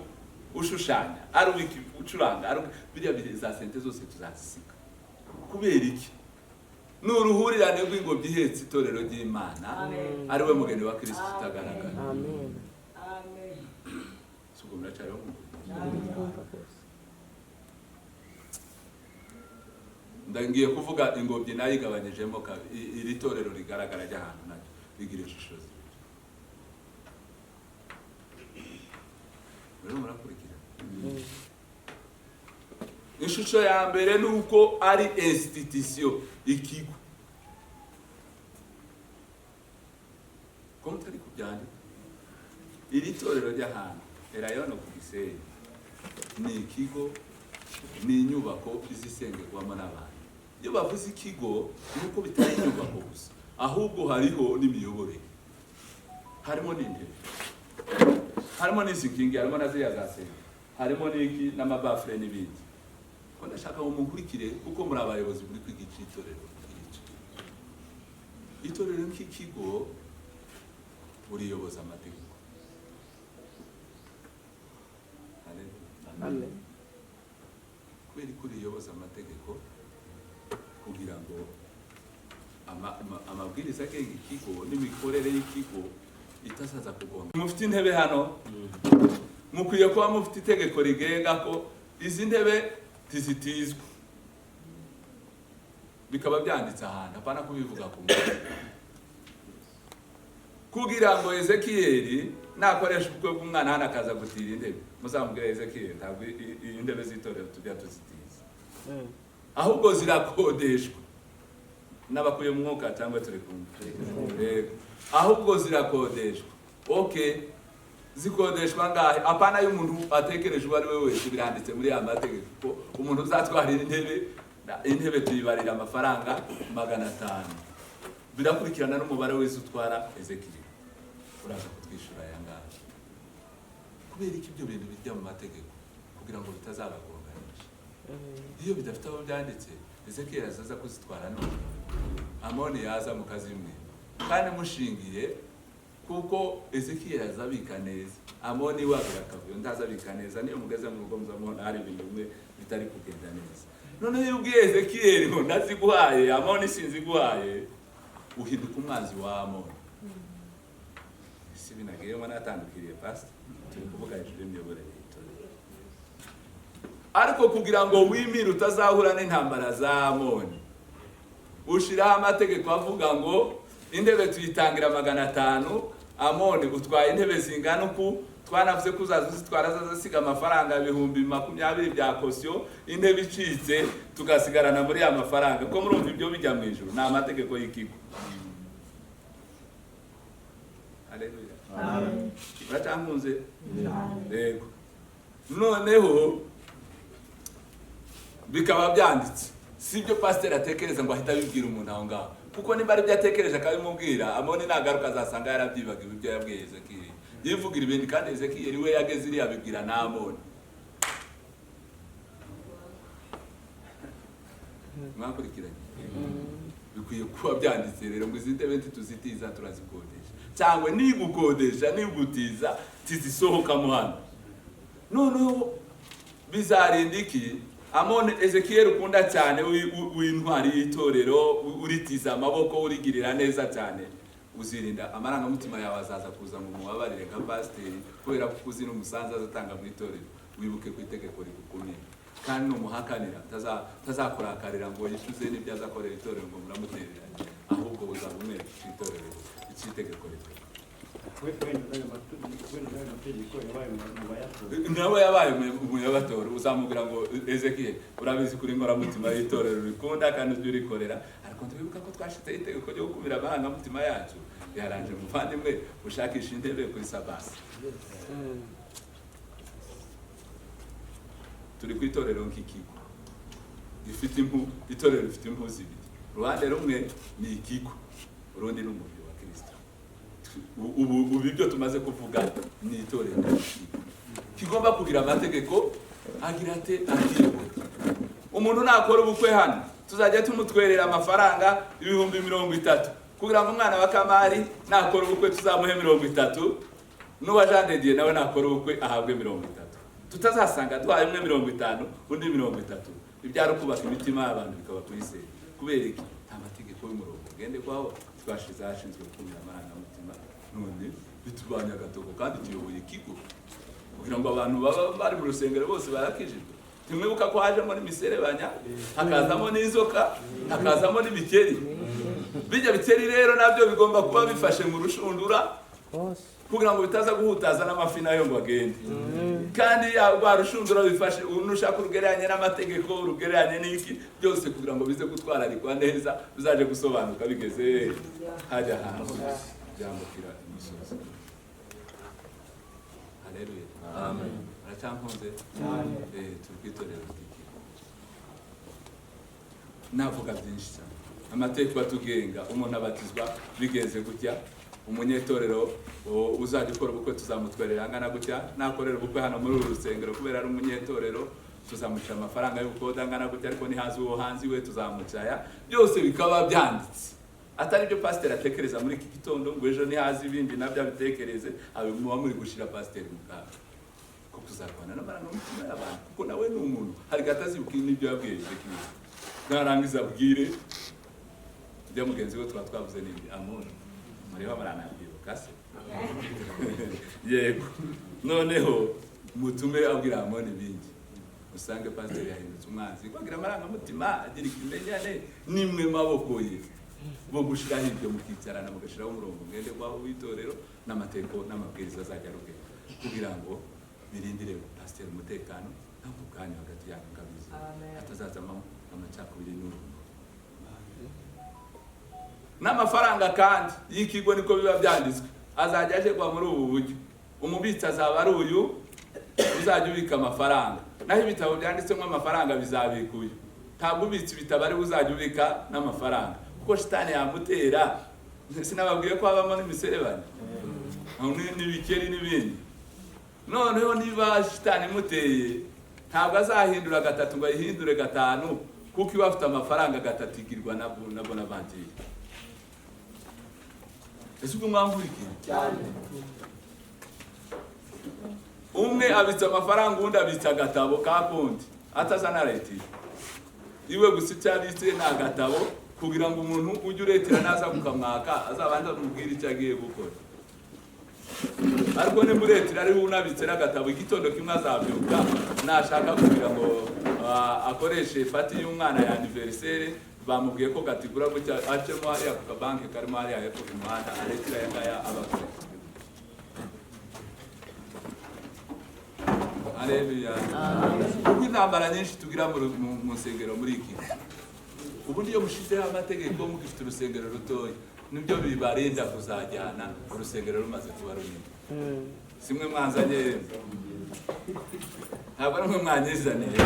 ushushanya, ari ucuranga, ari biriya za sente zose tuzazisiga. Kubera iki? Ni uruhurirane rw'ingobyi ihetse itorero ry'Imana, ari we mugeni wa Kristo utagaragara. Amen. Amen. Suko muracyariho? Ngiye kuvuga ingobyi nayo igabanyijemo kabiri. Iri torero rigaragara ry'ahantu naryo rigira ishusho zibiri. Rero murakurikira. Ishusho ya mbere ni uko ari institution, ikigo. Ko mutari kubyandika, iri torero ry'ahantu Elayono ku Gisenyi ni ikigo, ni inyubako izisengerwamo n'abantu. Iyo bavuze ikigo ni uko bitari inyubako gusa, ahubwo hariho n'imiyoborere, harimo n'intebe, harimo n'izi nkingi, harimo na ziriya za sena, harimo n'iki n'amabafure n'ibindi. Ko ndashaka ngo munkurikire, kuko muri abayobozi muri kwiga icy'itorero. Itorero nk'ikigo uriyoboza amategeko. Amen. Kubera ko uriyoboza amategeko, kugira ngo amabwiriza agenga ikigo n'imikorere y'ikigo itazaza kugonga. Mufite intebe hano, mukwiye kuba mufite itegeko rigenga ko izi ntebe tizitizwa, bikaba byanditse ahantu, apana kubivuga ku muntu. Kugira ngo Ezekiyeli nakoresha ubukwe bw'umwana hano akaza gutira intebe, muzamubwire Ezekiyeli ntabwo intebe z'itorero tujya tuzitiza, ahubwo zirakodeshwa n'abakuye mu mwuka cyangwa turi kumwe, ahubwo zirakodeshwa. Okay, zikodeshwa ngahe? Apana y'umuntu atekereje uwo ari we wese, biranditse muri ya mategeko ko umuntu uzatwara intebe tuyibarira amafaranga 500, birakurikirana n'umubare wese utwara. Ezekiyeli uraza kutwishyura aya ngaya. Kubera iki ibyo bintu bijya mu mategeko? Kugira ngo bitazabagonganisha. Iyo bidafite aho byanditse, Ezekiyeli azaza kuzitwara none, Amoni yaza mu kazi imwe, kandi mushingiye kuko Ezekiyeli azabika neza, Amoni we agira akavuyo ntazabika neza. Niyo mugeze mu rugo muzamubona hari ibintu bimwe bitari kugenda neza. Noneho iyo ubwiye Ezekiyeli ngo ndaziguhaye, Amoni sinziguhaye, uhinduka umwanzi wa Amoni. Si binagiyemo natandukiriye pastor, turi kuvuga hejuru y'imiyoborere y'itorero. Ariko kugira ngo wimire utazahura n'intambara za Amoni, ushiraho amategeko avuga ngo intebe tuyitangira 500, Amoni utwaye intebe zingana uku, twanavuze ko uzaza uzitwara azasiga amafaranga 20,000 bya kosiyo, intebe icitse tugasigarana muri ya mafaranga. Ko murumva ibyo bijya mu ijuru, ni amategeko y'ikigo. Haleluya. Amen. Uracyankunze? Yego. Noneho bikaba byanditse, si ibyo pasiteri atekereza ngo ahita abibwira umuntu aho ngaho, kuko niba ari ibyo atekereje akabimubwira, Amoni nagaruka azasanga yarabyibagiwe ibyo yabwiye Ezekiyeli, yivugira ibindi. Kandi Ezekiyeli we yageze iriya abibwira na Amoni. Mwakurikiranye? Bikwiye kuba byanditse rero ngo izi ntebe ntituzitiza, turazikodesha, cyangwa nigukodesha nigutiza tizisohokamo hano. Noneho bizarinda iki? Amoni Ezekiyeli ukunda cyane w'intwari y'itorero, uritiza amaboko, urigirira neza cyane, uzirinda amarangamutima yawe azaza kuza ngo mubabarire nka pasiteri, kubera ko uzi n'umusanzu azatanga mu itorero. Wibuke ku itegeko rigukumira, kandi numuhakanira tazakurakarira ngo yishyuze n'ibyo azakorera itorero ngo muramutereranye, ahubwo uzaba umwereka itorero icy'itegeko rivuga. Nawe yabaye umuyabatora, uzamubwira ngo Ezekiyeli urabizi kuri inkoramutima y'itorero rikunda kandi ujye urikorera, ariko ntiwibuka ko twashyizeho itegeko ryo gukumira amarangamutima yacu. Yaranje muvandimwe ushakisha intebe kuri sabasi. Turi ku itorero nk'ikigo gifite impu, itorero rifite impu zibiri, uruhande rumwe ni ikigo, urundi ni umubiri wa Kristo. Ubu ibyo tumaze kuvuga ni itorero kigomba kugira amategeko agira ate akiyobora. Umuntu nakora ubukwe hano tuzajya tumutwerera amafaranga 30,000 kugira ngo umwana wa Kamari nakora ubukwe tuzamuhe 30, n'uwa Jean de Dieu nawe nakora ubukwe ahabwe 30. Tutazasanga duhaye umwe 50 undi 30. Ibyaro kubaka imitima y'abantu bikaba kuyisera. Kubera iki? Nta mategeko y'umurongo gende kwaho twashize hashinzwe gukumira amarangamutima, none bitubanya agatoko kandi tuyoboye ikigo kugira ngo abantu baba bari mu rusengero bose barakijijwe. Tumwibuka ko hajemo n'imiserebanya, hakazamo n'inzoka, hakazamo n'ibikeri. Bijya bikeri rero nabyo bigomba kuba bifashe mu rushundura kugira ngo bitaza guhutaza n'amafi nayo ngo agende. Kandi rwa rushundura bifashe unushaka urugereranye n'amategeko, urugereranye n'iki byose, kugira ngo bize gutwararikwa neza, bizaje gusobanuka bigeze hajya hanze byambukira imisozi. Haleluya. Amen. Uracyankunze? Cyane. Turi kwitorera ikigo. Navuga byinshi cyane. Amategeko atugenga, umuntu abatizwa bigenze gutya, umunyetorero uzajya ukora ubukwe tuzamutwerera angana gutya, nakorera ubukwe hano muri uru rusengero kubera ari umunyetorero tuzamuca amafaranga y'ubukode angana gutya, ariko nihaza uwo hanze iwe tuzamuca aya. Byose bikaba byanditse, atari byo pasiteri atekereza muri iki gitondo ngo ejo nihaza ibindi nabyo abitekereze, abe muba muri gushira pasiteri mu kaga ko kuzarwana n'amarangamutima y'abantu, kuko nawe ni umuntu, hari gatazibuka n'ibyo yabwiye Ezekiel, narangiza abwire ibyo mugenzi we tuba twavuze n'ibindi. Amoni mureba baranabyibuka se? Yego. Noneho mutume abwira Amoni ibindi, usange pasiteri yahindutse umwanzi, kwagira amarangamutima agira ikimenyane nimwe maboko ye bo gushiraho ibyo, mukicarana mugashiraho umurongo ngenderwaho w'itorero n'amategeko n'amabwiriza azajya arugenga kugira ngo birindire pasiteri umutekano ntabwo ubwanyu hagati yanyu ngabizi hatazazamo amacakubiri n'urugo n'amafaranga. Kandi y'ikigo niko biba byanditswe, azajya ajerwa muri ubu buryo, umubitsi azaba ari uyu uzajya ubika amafaranga, naho ibitabo byanditsemo amafaranga bizabika uyu. Ntabwo ubitse ibitabo ari we uzajya ubika n'amafaranga, kuko shitani yamutera. Sinababwiye ko habamo n'imiserebanya n'ibikeri n'ibindi. Noneho niba shitani imuteye, ntabwo azahindura gatatu ngo ayihindure gatanu, kuko iba afite amafaranga gatatu igirwa na Bonaventure. Ese ubwo mwamvurikiye cyane? Umwe abitsa amafaranga, undi abitsa agatabo ka konti atazana retira iwe, gusa icyo abitse ni agatabo kugira ngo umuntu ujye uretera naza kukamwaka azabanza amubwire icyo agiye gukora. Ariko nimba uretera ariwe unabitse n'agatabo, igitondo kimwe azabyuka nashaka kugira ngo akoreshe fati y'umwana ya anniversaire, bamubwiye ko gatigura gutya, acemo hariya ku kabanki karimo hariya hepfo ku muhanda, aretira aya ngaya abakora. Haleluya. Kuko intambara nyinshi tugira mu nsengero muri iki, ubundi iyo mushizeho amategeko mugifite urusengero rutoya, nibyo bibarinda kuzajyana urusengero rumaze kuba runini. Simwe mwanzanye, ntabwo ari mwe mwanyizaniye.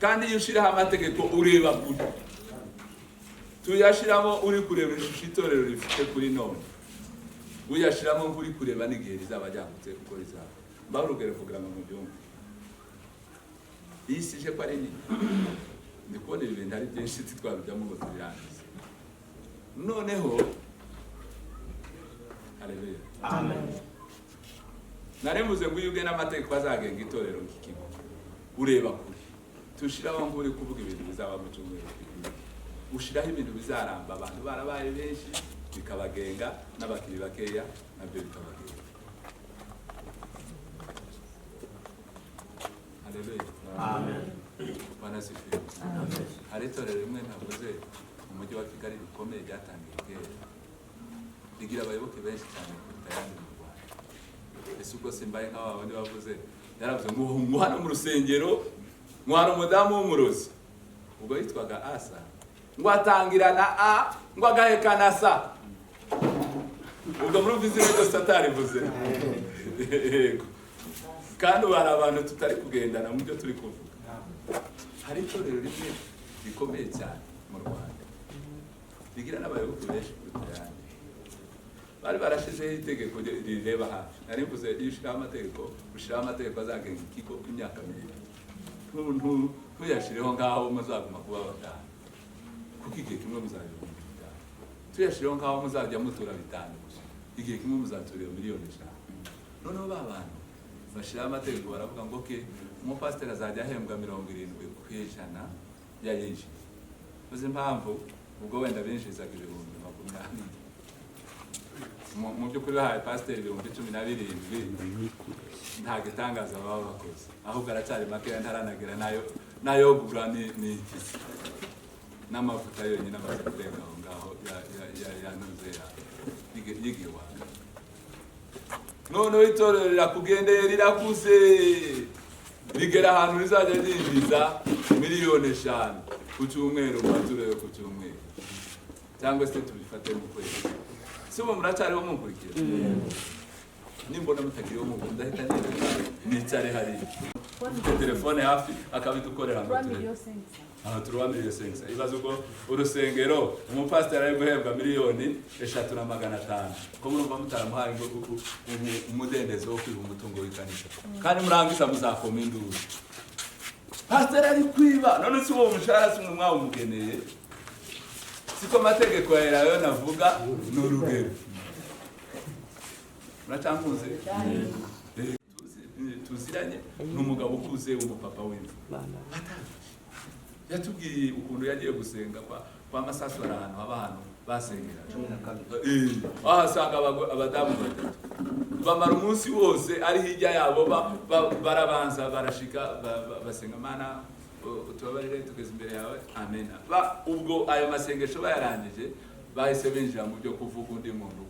Kandi iyo ushiraho amategeko ureba kure, tuyashiramo uri kureba ishusho itorero rifite kuri none, uyashiramo nk'uri kureba n'igihe rizaba ryagutse uko rizaba. Mbaho urugero kugira ngo mubyumve. Iyi si ije ko ari nini, ndi kubona ibi bintu ari byinshi titwabijyamo ngo tubirangize. Noneho haleluya, amen. Nari mvuze ngo iyo ugena amategeko azagenga itorero nk'ikigo, ureba kure, tushiraho nk'uri kuvuga ibintu bizaba mu cyumweru, ushiraho ibintu bizaramba abantu barabaye benshi bikabagenga, n'abakiri bakeya nabyo bikabagenga. Haleluya, amen. Bwana asifiwe. Hari itorero rimwe ntavuze mu mujyi wa Kigali rikomeye ryatangiye kera, rigira abayoboke benshi cyane kuruta ayandi mu Rwanda. Ese ubwo simbaye nk'aba bandi bavuze, yaravuze ngo hano mu rusengero ngo hari umudamu w'umurozi, ubwo yitwaga Asa, ngo atangirana A ngo agahekana sa. Ubwo murumva izina ryose atarivuze. Yego. Kandi ubu hari abantu tutari kugendana mu byo turi kuvuga. Hari itorero rimwe rikomeye cyane mu Rwanda rigira n'abayoboke benshi kuruta ayandi, bari barashizeho itegeko rireba hafi. Nari mvuze iyo ushiraho amategeko, ushiraho amategeko azagenga ikigo imyaka mibiri, ntuyashireho ngaho muzaguma kuba batanu, kuko igihe kimwe muzajya bitanu. Tuyashireho ngaho muzajya mutura bitanu gusa, igihe kimwe muzatura miliyoni 5. Noneho ba bantu bashiraho amategeko baravuga ngo ke umupasiteri azajya ahembwa 70% yayinjiye. Uzi impamvu? Ubwo wenda binjizaga 20,000. Mu by'ukuri bahaye pasiteri 17,000, nta gitangaza baba bakoze, ahubwo aracyari makeya, ntaranagera nayo gura ni iki n'amavuta yonyine amaze kurenga aho ngaho yanuze y'igiwanga. Noneho itorero rirakugendeye rirakuze, rigera ahantu rizajya ryinjiza miliyoni 5 ku cyumweru, mu ku cyumweru, cyangwa se tubifate mu kwezi. Si ubu muracyariho munkurikira? Nimbona mutakiriho munkurikira ndahita nicare hariya. Ufite telefone hafi akabidukorera ngo 3 turebe. millions 500. Aha 3 millions 500. Ibaze ubwo urusengero, umupasiteri ari guhembwa 3 500 000, ko murumva mutaramuhaye ngo umudendezo wo kwiba umutungo w'ikanisa, kandi murangiza muzakoma induru, pasiteri ari kwiba. None si uwo mushahara si mwe mwawumugeneye? Siko amategeko ya Elayo navuga, ni urugero. Muracyankunze? Tuziranye, ni umugabo ukuze w'umupapa w'imfura. Mana. Yatubwiye ukuntu yagiye gusenga kwa Masasu, hari ahantu haba ahantu basengera, ahasanga abadamu batatu bamara umunsi wose ari hirya yabo, barabanza barashika, basenga, "Mana, utubabarire, tugeze imbere yawe, amen." Ubwo ayo masengesho bayarangije, bahise binjira mu byo kuvuga undi muntu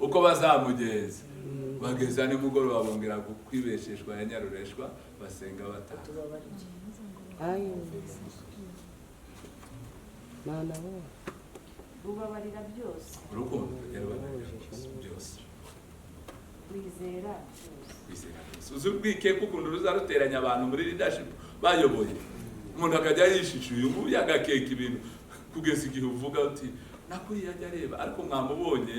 uko bazamugenza. Bageza nimugoroba bongera kwibesheshwa ya nyarureshwa, basenga bataha. Tubabarire. Ayo. Mana we. Rubabarira byose. Urukundo yarubabarira byose. Rwizera byose. Kwizera byose. Uzi ubwikeke ukuntu ruzaruteranya abantu muri leadership bayoboye, umuntu akajya yishishuye umubi, agakeka ibintu kugeza igihe uvuga uti nakuriya ajya areba, ariko mwamubonye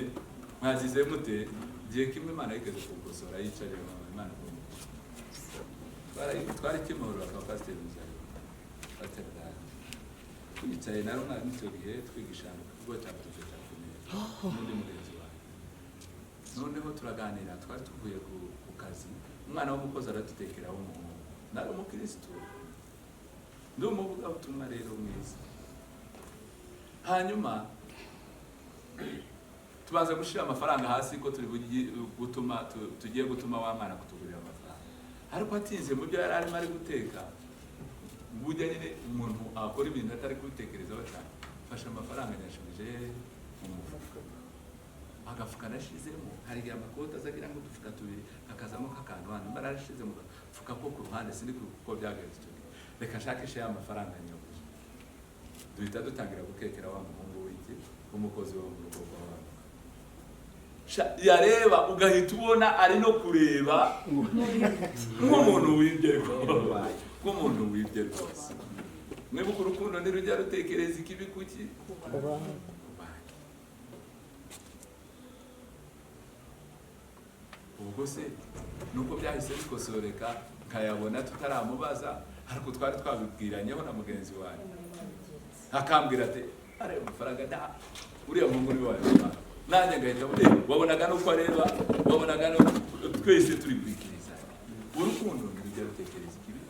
mwazize mute? Igihe kimwe Imana yigeze kugosora yicariye mama, Imana ikumugisha. Twari Kimihurura kwa Pasiteri Muzari, Pasiteri Dani, twicaye nari umwana icyo gihe, twigisha ahantu ku kigo cya Tuve cya Kumera n'undi mugenzi wanjye. Noneho turaganira, twari tuvuye ku kazi, umwana w'umukozi aradutekera w'umuhungu. Nari umukirisitu, ndi umuvugabutumwa rero mwiza. Hanyuma tubanza gushyira amafaranga hasi ko turi gutuma tugiye gutuma wa mwana kutugurira amafaranga, ariko atinze mu byo yari arimo ari guteka. Burya nyine umuntu akora ibintu atari kubitekerezaho cyane. Fashe amafaranga nyashubije mu mufuka, agafuka nashizemo, hari igihe amakoti aza agira nk'udufuka tubiri, hakazamo k'akantu hano mba narashize mu gafuka ko ku ruhande, sindi kwibuka uko byagenze icyo gihe. Reka nshakishe ya mafaranga nyabuze. Duhita dutangira gukekera wa muhungu w'iki w'umukozi wo mu rugo rwa wa mugabo. Yareba ugahita ubona ari no kureba nk'umuntu wibye rwose, nk'umuntu wibye rwose. Mwibuka, urukundo ntirujya rutekereza ikibi kuki Kuba. ku bandi. Ubwo se nuko byahise bikosoreka, nkayabona tutaramubaza, ariko twari twabibwiranyeho na mugenzi wanjye, akambwira ati areba amafaranga nta uriya muhungu niwe wayabona. Nanjye ngahita wabonaga nuko areba, wabonaga nuko twese turi kwikiriza. Urukundo ntirujya rutekereza ikibi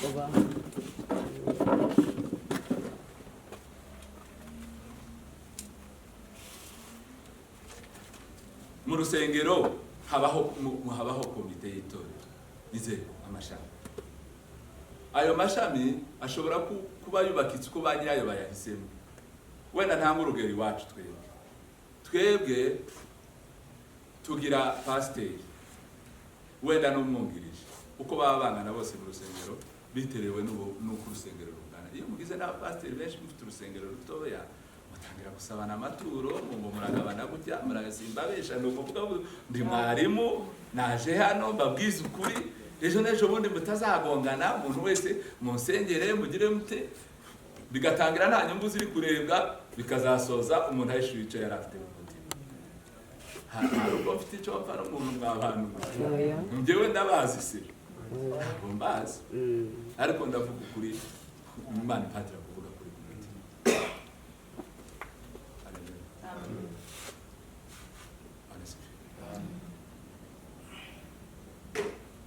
Kuba. Mu rusengero habaho komite y'itorero, inzego, amashami. Ayo mashami ashobora kuba yubakitse uko ba nyirayo bayahisemo. Wenda ntanga urugero iwacu, twebwe tugira pasiteri wenda n'umwungirije, uko baba bangana bose mu rusengero, biterewe n'uko urusengero rungana. Iyo mugize n'abapasiteri benshi, mufite urusengero rutoya, mutangira gusabana amaturo ngo muragabana gutya, muragasimbabesha. Ni ukuvuga ngo ndi mwarimu, naje hano mbabwize ukuri, ejo n'ejo bundi mutazagongana. Umuntu wese munsengere, mugire mute, bigatangira nta nyungu ziri kurebwa, bikazasoza umuntu ahishuye icyo yari afite mu mutima. Hari ubwo mfite icyo mpfa n'umuntu mwa bantu? Oya. Njyewe ndabazi se? Ntabwo mbazi. Ariko ndavuga ukuri, Imana ipatira kuvuga kuri ku mutima. Haleluya. Bwana asifiwe.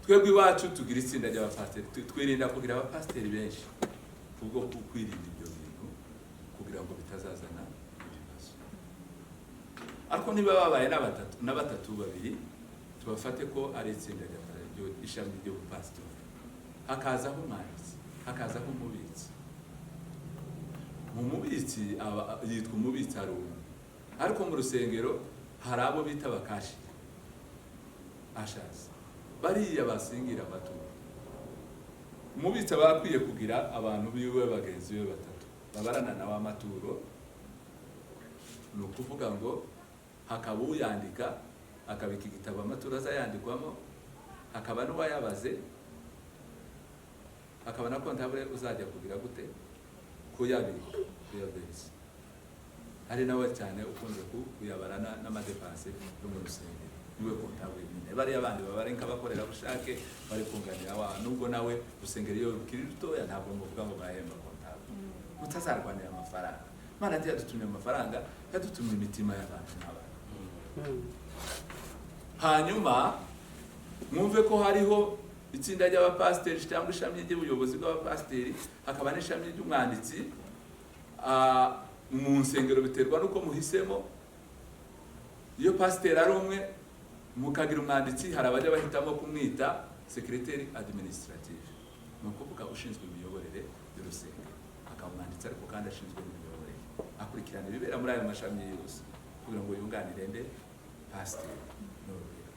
Twebwe iwacu tugira itsinda ry'abapasiteri. Twirinda kugira abapasiteri benshi kubwo kwirinda ibyo bintu, kugira ngo bitazazana ibibazo. Ariko niba babaye na batatu na batatu, babiri, tubafate ko ari itsinda ishami ry'ubupasitori, hakazaho umwanditsi, hakazaho umubitsi. Mu mubitsi yitwa umubitsi ari umwe, ariko mu rusengero hari abo bita bakashi ashazi, bariya basingira amaturo. Umubitsi aba akwiye kugira abantu biwe, bagenzi be batatu babarana nawe amaturo. Ni ukuvuga ngo hakaba uyandika, akabika igitabo amaturo azayandikwamo, hakaba n'uwayabaze. Hakaba na comptable uzajya kugira gute? Kuyabika, kuyaverisa, ari nawe cyane ukunze kuyabara n'amadépenses yo mu rusengero. Niwe comptable nyine. Bariya bandi baba ari nk'abakorerabushake bari kunganira wa, nubwo nawe urusengero iyo rukiri rutoya ntabwo muvuga ngo bahemba comptable. Mutazarwanira amafaranga. Imana ntiyadutumye amafaranga, yadutumye imitima y'abantu n'abantu. Hanyuma mwumve ko hariho itsinda ry'abapasiteri cyangwa ishami ry'ubuyobozi bw'abapasiteri, hakaba n'ishami ry'umwanditsi. Mu nsengero biterwa n'uko muhisemo. Iyo pasiteri ari umwe mukagira umwanditsi, hari abajya bahitamo kumwita secrétaire administratif, ni ukuvuga ushinzwe imiyoborere y'urusengero, akaba umwanditsi ariko kandi ashinzwe n'imiyoborere, akurikirana ibibera muri ayo mashami yose kugira ngo yunganire nde? Pasiteri. Ni urugero.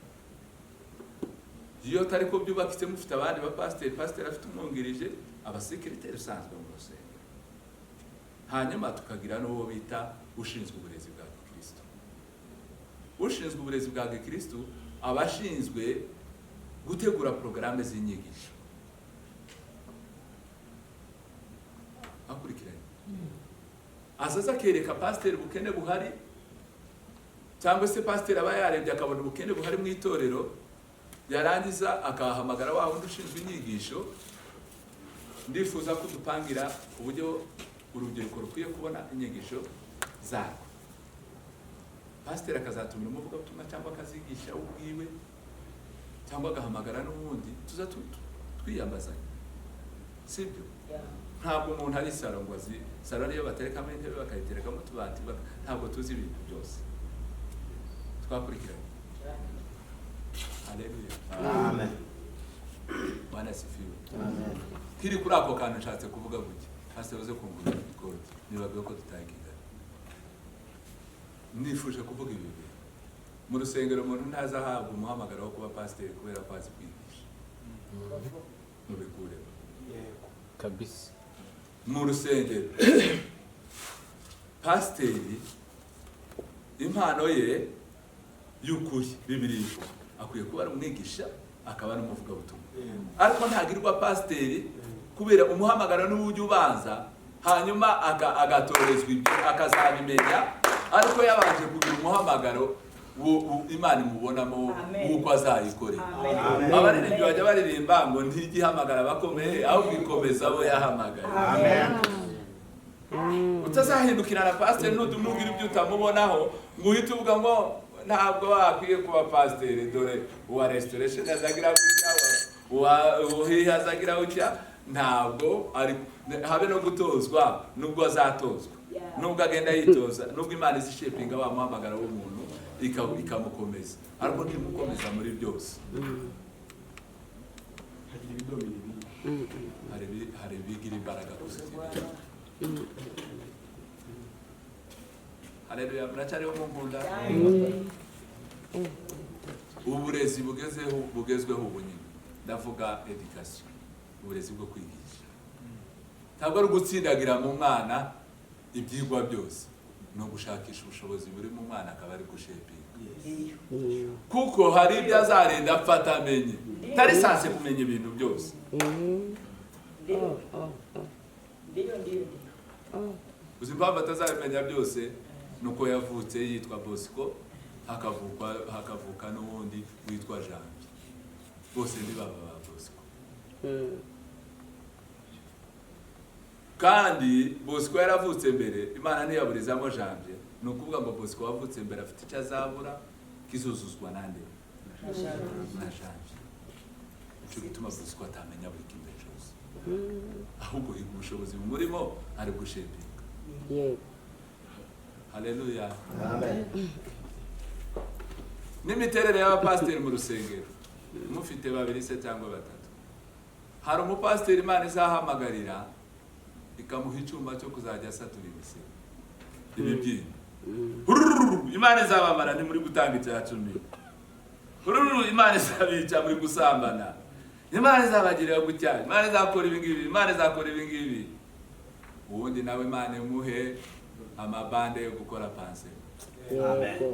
Iyo atari ko byubakitse, mufite abandi bapasiteri, pasiteri afite umwungirije, abasekirite usanzwe mu rusengero, hanyuma tukagira n'uwo bita ushinzwe uburezi bwa gikristo. Ushinzwe uburezi bwa gikristo aba ashinzwe gutegura porogaramu z'inyigisho, akurikiranye, azaza akereka pasiteri ubukene buhari, cyangwa se pasiteri aba yarebye akabona ubukene buhari mu itorero, yarangiza akahamagara wa wundi ushinzwe inyigisho: "Ndifuza ko dupangira uburyo urubyiruko rukwiye kubona inyigisho zarwo." Pasiteri akazatumira umuvugabutumwa cyangwa akazigisha ubwiwe cyangwa agahamagara n'uwundi. Tuza twiyambazanya, sibyo? Ntabwo umuntu ari salon ngo azi. Salon niyo baterekamo intebe, bakayiterekamo utubati, ntabwo tuzi ibintu byose. Twakurikiranye? Haleluya! Amen. Bwana asifiwe. Amen. Kiri kuri ako kantu nshatse kuvuga gutya, pasiteri uze kungura ikoti, nibagiwe ko dutaye Kigali. Nifuje kuvuga ibi bintu: mu rusengero umuntu ntazahabwa umuhamagaro wo kuba pasiteri kubera ko azi kwigisha. Mubikuremo. Yego. Kabisa. Mu rusengero pasiteri, impano ye y'ukuri, Bibiri, akwiye kuba ari umwigisha akaba n'umuvugabutumwa. Yego. Ariko ntagirwa pasiteri kubera umuhamagaro n'uburyo ubanza, hanyuma agatorezwa ibyo, akazabimenya ariko yabanje kugira umuhamagaro Imana imubonamo Amen. w'uko azayikorera. Amen. Abaririmbyi bajya baririmba ngo ntigihamagara abakomeye, ahubwo ikomeza abo yahamagaye. Amen. Utazahindukira na pasiteri nugira ibyo utamubonaho ngo uhite uvuga ngo ntabwo wakwiye kuba pasiteri, dore uwa Restoration azagira gutya, uwa uhihe azagira gutya. Ntabwo ari habe no gutozwa. Nubwo azatozwa, nubwo agenda yitoza, nubwo Imana izishepinga wa muhamagaro w'umuntu ikamukomeza, ariko ntimukomeza muri byose. Hagira ibidomini bibi. Hari ibigira imbaraga kuzigira. Haleluya! Muracyariho mu nkunda? Uburezi bugezeho, bugezweho ubu nyine, ndavuga education, uburezi bwo kwigisha, ntabwo ari ugutsindagira mu mwana ibyigwa byose, ni ugushakisha ubushobozi buri mu mwana akaba ari gushepinga, kuko hari ibyo azarinda apfa atamenye. Tari sanse kumenya ibintu byose. Ndiyo, ndiyo, ndiyo, ndiyo. Uzi impamvu atazabimenya byose? Ni uko yavutse yitwa Bosco, hakavuka n'uwundi witwa Janvier, bose ni baba ba Bosco. Kandi Bosco yaravutse mbere, Imana ntiyaburizamo Janvier. Ni ukuvuga ngo Bosco wavutse mbere afite icyo azabura kizuzuzwa nande? Na Janvier. Nicyo gituma Bosco atamenya buri kimwe cyose, ahubwo higa ubushobozi bumurimo ari gushepinga. Haleluya! Amen. N'imiterere y'abapasiteri mu rusengero, mufite babiri se cyangwa batatu, hari umupasiteri Imana izahamagarira ikamuha icyuma cyo kuzajya asatura imisego, ibibyimba. Hurururu, Imana izabamara ntimuri gutanga icya cumi. Hurururu, Imana izabica muri gusambana. Imana izabagirira gutya, Imana izakora ibi ngibi, Imana izakora ibi ngibi. Ubundi nawe Imana imuhe amabande yo gukora panseri. Yego.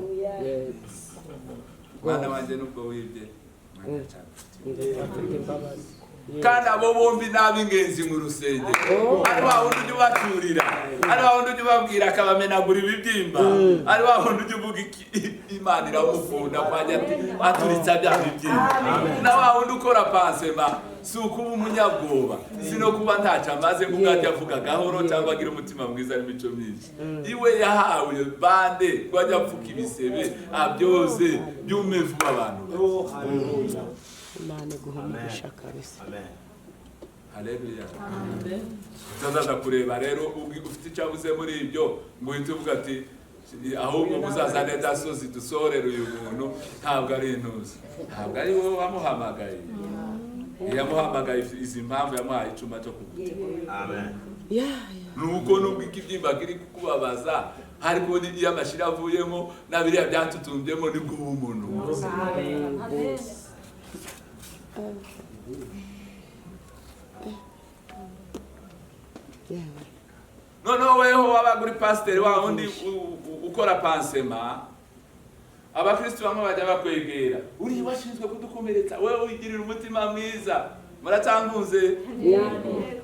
Mwana wanjye, nubwo wibye, Imana iracyagufitiye. Afite imbabazi. Kandi abo bombi ni ab'ingenzi mu rusengero. Ari wa wundi ujya ubaturira, ari wa wundi ujya ubabwira akabamenagura ibibyimba, ari wa wundi ujya uvuga Imana iramukunda kwajya aturitsa bya bibyimba, na wa wundi ukora pansema. Si ukuba umunyabwoba, si no kuba ntacyo amaze ngo ubwo avuga gahoro cyangwa agira umutima mwiza n'imico myinshi. Iwe yahawe bande ngo ajye apfuka ibisebe abyoze byume vuba abantu. Imana iguhe umugisha kabisa. Haleluya. Utazaza kureba rero ufite icyo abuze muri ibyo ngo uhite uvuga ati ahubwo muzazane dasozi dusorere uyu muntu, ntabwo ari intuzi, ntabwo ari wowe wamuhamagaye. Yamuhamagaye izi mpamvu, yamuhaye icuma cyo kugutima. Amen. Nuko nubwo ikibyimba kiri kukubabaza, ariko iyo amashira avuyemo na biriya byatutumbyemo nibwo uba umuntu. Amen. Noneho weho wabaga uri pasiteri wa wundi ukora pansema, abakristu bamwe bajya bakwegera, uri washinzwe kudukomeretsa, wewe wigirira umutima mwiza, muracankunze,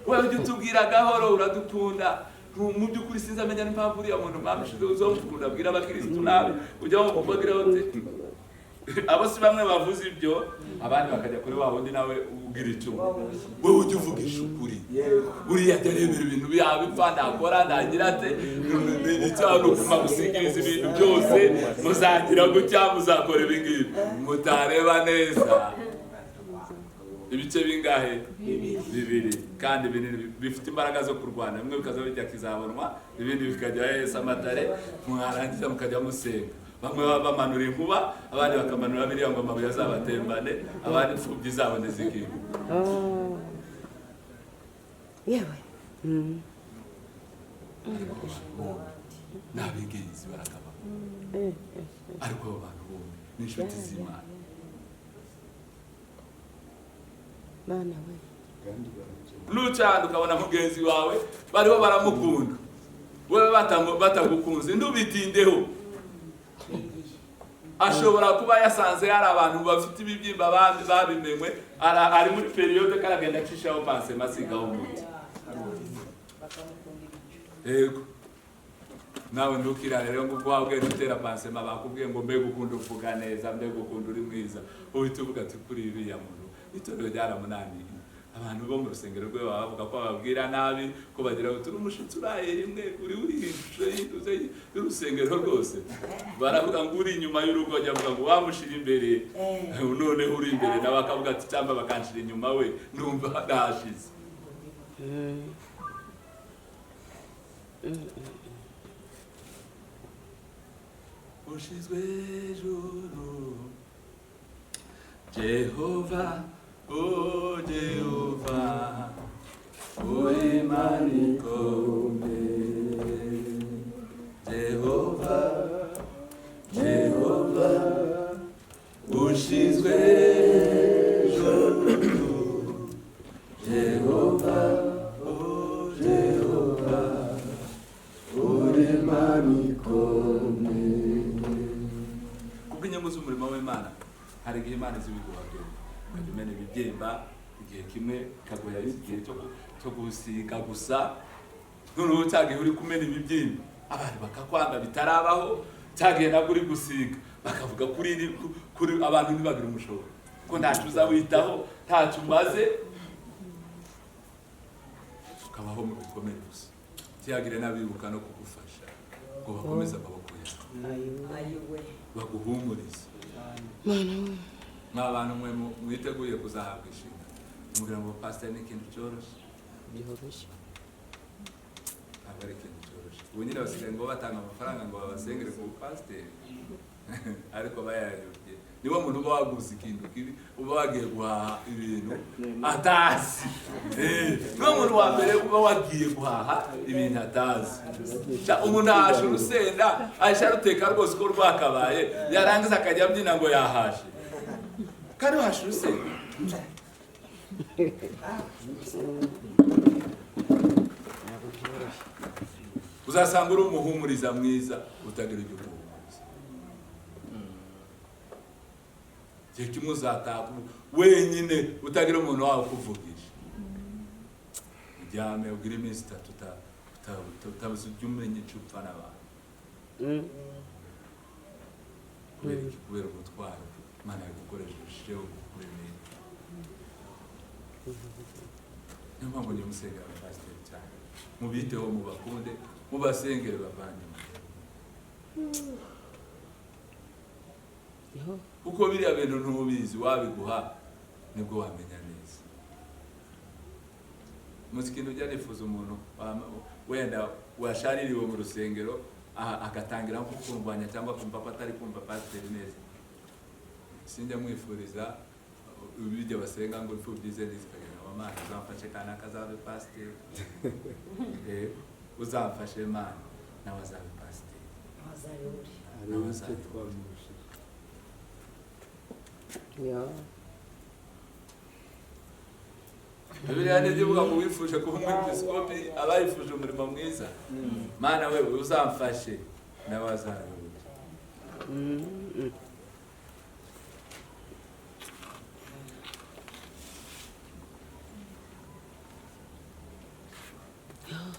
wewe ujya utubwira gahoro, uradukunda. Mu by'ukuri sinzamenya n'impamvu uriya muntu mwamushize uzomukunda abwira abakristu nabi, ujya wamubwira uti abo si bamwe bavuze ibyo, abandi bakajya kuri wa wundi nawe ubwira icyo wewe ujya uvugisha ukuri, uriya ajya arebera ibintu byabipfa ntakora ntagira ate, icyaha ni ukuma gusigiriza ibintu byose, muzagira gutya, muzakora ibi ngibi, mutareba neza. Ibice bingahe? Bibiri, kandi binini bifite imbaraga zo kurwana, bimwe bikaza bijya kizabonwa, ibindi bikajya Samatare, mwarangiza mukajya musenga. Bamwe bamanura inkuba, abandi bakamanura biriya ngo amabuye azabatembane, abandi imfubyi zabo ntizikigwe. Yewe. Ni ab'ingenzi barakaba. Ariko abo bantu bombi ni inshuti z'Imana. Mana we. Nucana ukabona mugenzi wawe bariho baramukunda, wewe batagukunze, ntubitindeho. Ashobora kuba yasanze hari abantu bafite ibibyimba babimenywe, ari muri periode karagenda acishaho pansema asigaho umuti. Yego. Nawe ntukirare rero ngo ubwo wabwiye utera pansema bakubwiye ngo mbega ukunda uvuga neza, mbega ukunda uri mwiza, uhita uvuga ati kuri iriya muntu itorero ryaramunaniye. Abantu bo mu rusengero rwe baba bavuga ko bababwira nabi, ko bagira ngo turi umushitsi uraye rimwe, uri uri y'urusengero rwose. Baravuga ngo uri inyuma y'urugo, ajya avuga ngo wamushira imbere, noneho uri imbere, nawe akavuga ati cyangwa bakanshira inyuma we, numva nashize. Ushizwe hejuru Jehova, o Jehova, o Imana ikomeye. Jehova, Jehova, ushizwe hejuru. Jehova, o Jehova, uri Imana ikomeye. Kubw'inyungu z'umurimo w'Imana, hari igihe Imana izibiguha byombi. Ukajya umena ibibyimba igihe kimwe, ikaguha igihe cyo gusiga gusa. Noneho cya gihe uri kumena ibibyimba abantu bakakwanga bitarabaho, cya gihe nabwo uri gusiga bakavuga kuri abantu ntibagira umushoboro, ko ntacyo uzawitaho, ntacyo umaze, ukabaho mu bikomere gusa. Ntihagire n'abibuka no kugufasha ngo bakomeze amaboko yawe, baguhumurize. Mwa bantu mwe mwiteguye kuzahabwa inshingano, mubwira ngo pasiteri ni ikintu cyoroshye, ntabwo ari ikintu cyoroshye. Ubu nyine basigaye ngo batanga amafaranga ngo babasengere ku pasiteri, ariko bayayobye. Niwo muntu uba waguze ikintu kibi, uba wagiye guhaha ibintu atazi. Niwo muntu wa mbere uba wagiye guhaha ibintu atazi. Umuntu ahasha urusenda, ahasha ruteka rwose uko rwakabaye, yarangiza akajya abyina ngo yahashe. Kandi wahasha urusenda. Uzasanga uri umuhumuriza mwiza, utagira ibyo umuhumuriza. Igihe kimwe uzataha wenyine, utagira umuntu wawe ukuvugisha. Uryame ugire iminsi 3 utabuze ujya umenya icyo upfa n'abantu. Kubera iki? Kubera ubutwaro Imana yagukoreshejeho kukuremera. Niyo mpamvu njya musengera abapasiteri cyane, mubiteho, mubakunde, mubasengere bavandimwe, kuko biriya bintu ntubizi, wabiguha nibwo wamenya neza. Muzi ikintu ujya nifuza, umuntu wenda washaririwe mu rusengero agatangira nko kurwanya cyangwa kumva ko atari kumva pasiteri neza, sinjya mwifuriza ibijya basenga ngo imfubyi ze ntizikagenda ngo Mana uzamfashe kanaka azabe pasiteri, uzamfashe Mana nawe azabe pasiteri. Hari icyo twamurushije. Bibiliya nibyo ivuga ngo wifuje kuba umwepiskopi aba yifuje umurimo mwiza. Mana we uzamfashe nawe azayobora.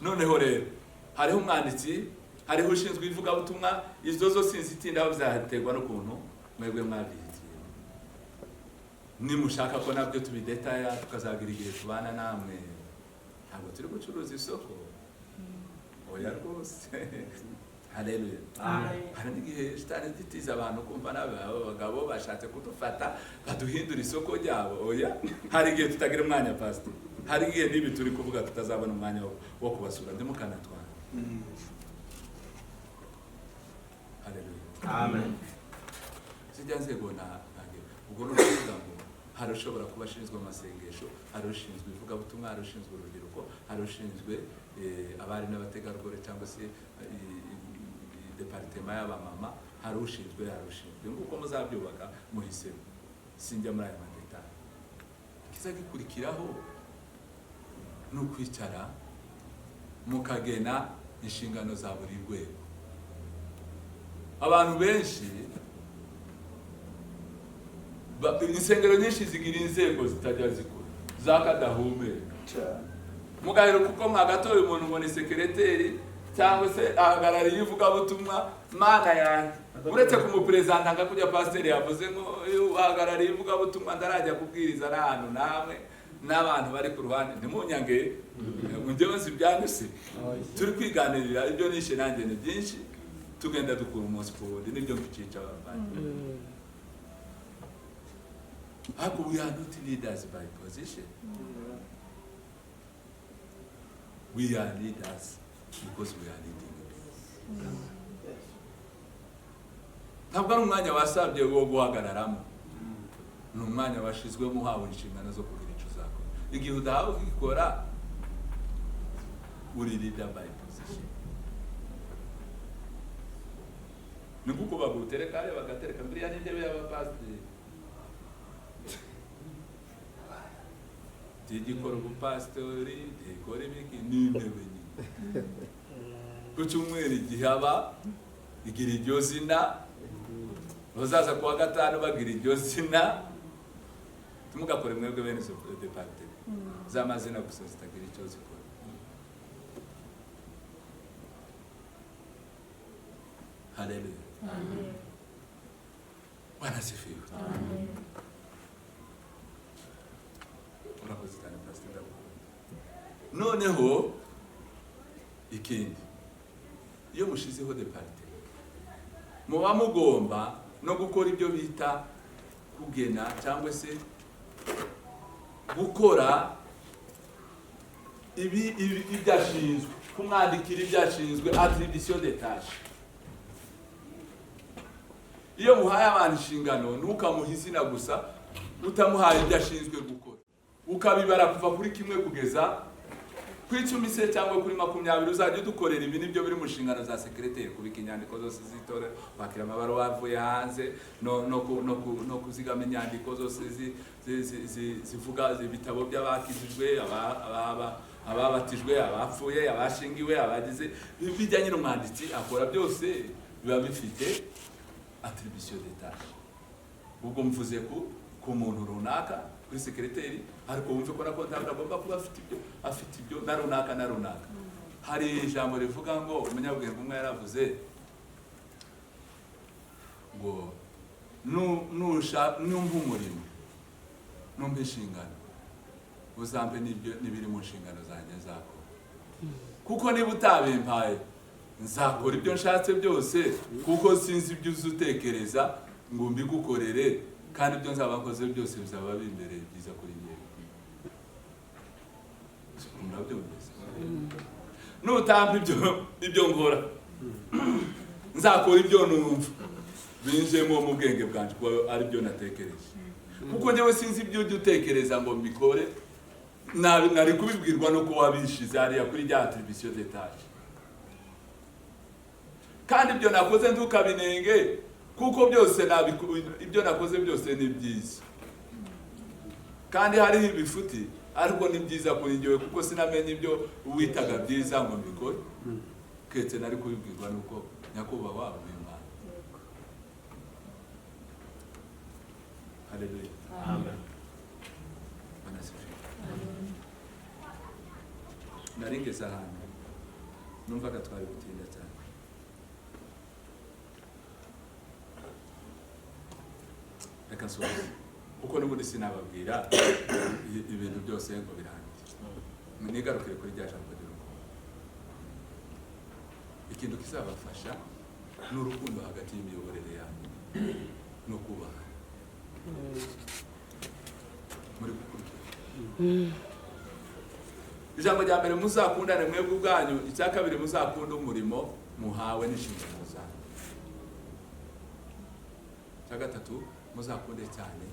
Noneho rero hariho umwanditsi, hariho ushinzwe ivugabutumwa, izo zo sinzitindaho bizaterwa n'ukuntu mwebwe mwabyigiye. Nimushaka ko nabyo tubidetaya tukazagira igihe tubana namwe, ntabwo turi gucuruza isoko, oya rwose. Haleluya. Hari n'igihe shitani zitiza abantu kumva nabi, abo bagabo bashatse kudufata baduhindura isoko ryabo, oya. Hari igihe tutagira umwanya pastor, hari igihe n'ibi turi kuvuga tutazabona umwanya wo kubasura, ntimukanatwara. Haleluya. Amen. Zijya nzego ntange ubwo ni ukuvuga ngo hari ushobora kuba ashinzwe amasengesho, hari ushinzwe ivugabutumwa, hari ushinzwe urubyiruko, hari ushinzwe abari n'abategarugori cyangwa se departema y'abamama, hari ushinzwe nguko muzabyubaka muhisemo. Sinjya muri aya madetaye. Kiza gikurikiraho ni ukwicara mukagena inshingano za buri rwego. Abantu benshi insengero nyinshi zigira inzego zitajya zikora zakadahumeka mugahera kuko mwagatoye umuntu ngo ni sekereteri cyangwa se ahagarariye ivugabutumwa. Mana yanjye, uretse kumuperezanta nka kujya pasiteri yavuze ngo uhagarariye ivugabutumwa ndarajya kubwiriza n'ahantu namwe n'abantu bari ku ruhande, ntimunyange njyewe nzi ibyanyu, turi kwiganirira ibyo nishe nanjye ni byinshi, tugenda dukura umunsi ku wundi, nibyo mbicisha abavandimwe. Ariko we are not leaders by position. We are leaders because we are leading people. Ntabwo ari umwanya wasabye wo guhagararamo, ni umwanya washizwemo uhawe inshingano zo kugira icyo uzakora. Igihe udahawe ugikora, uri leader by position. Ni kuko bagutereka hariya bagatereka biriya n'intebe y'abapasiteri, ntigikora ubupasitori, ntigikora ibiki, n'intebe nyine. Ku cyumweru igihe aba igira iryo zina, bazaza kuwa gatanu bagira iryo zina. Ntimugakore mwebwe bene izo departema z'amazina gusa zitagira icyo zikora. Haleluya. Bwana asifiwe. Urakoze cyane pastor, ndagukunda. Noneho ikindi, iyo mushizeho departema muba mugomba no gukora ibyo bita kugena cyangwa se gukora ibi ibyashinzwe, kumwandikira ibyashinzwe, attribution des tâches. Iyo muhaye abantu inshingano ntukamuhe izina gusa utamuhaye ibyo ashinzwe gukora, ukabibara kuva kuri kimwe kugeza ku 10 se cyangwa kuri 20. Uzajya udukorera ibi nibyo biri mu nshingano za sekereteri, kubika inyandiko zose z'itorero, kwakira amabaruwa avuye hanze, no kuzigama inyandiko zose zivuga ibitabo by'abakijijwe, ababatijwe, abapfuye, abashingiwe, abagize bijyanye n'umwanditsi akora byose biba bifite attribution des tâches. Ubwo mvuze ku muntu runaka Kuri secrétaire, ariko wumve ko na comptable agomba kuba afite ibyo na runaka na runaka. Hari ijambo rivuga ngo umunyabwenge umwe yaravuze ngo numva umurimo, numva inshingano, uzampe n'ibyo n'ibiri mu nshingano zanjye nzakora, kuko niba utabimpaye nzakora ibyo nshatse byose, kuko sinzi ibyo uzi utekereza ngo mbigukorere, kandi ibyo nzaba nkoze byose bizaba bimbereye byiza kuri njyewe. Murabyumvise? Nutampa ibyo nkora, nzakora ibyo numva binjemo mu bwenge bwanjye, kuko ari byo natekereje, kuko njyewe sinzi ibyo ujya utekereza ngo mbikore, nari kubibwirwa no kuba wabishize hariya kuri rya attribution des tâches. Kandi ibyo nakoze ntukabinenge, kuko byose ibyo nakoze byose ni byiza, kandi hariho ibifuti, ariko ni byiza kuri njyewe, kuko sinamenye ibyo witaga byiza ngo mbikore, keretse nari kubibwirwa nuko nyakubahwa w'Imana. Haleluya. Amen. Bwana asifiwe. Nari ngeze ahantu numvaga twari gutinda cyane. Reka nsoze, kuko n'ubundi sinababwira ibintu byose ngo birangire. Nigarukire kuri rya jambo ry'urukundo. Ikintu kizabafasha ni urukundo hagati y'imiyoborere yanyu no kubahana. Muri gukurikira ijambo rya mbere, muzakundane mwebwe ubwanyu. Icya kabiri, muzakunda umurimo muhawe n'inshingano zanyu. Icya gatatu, muzakunde cyane,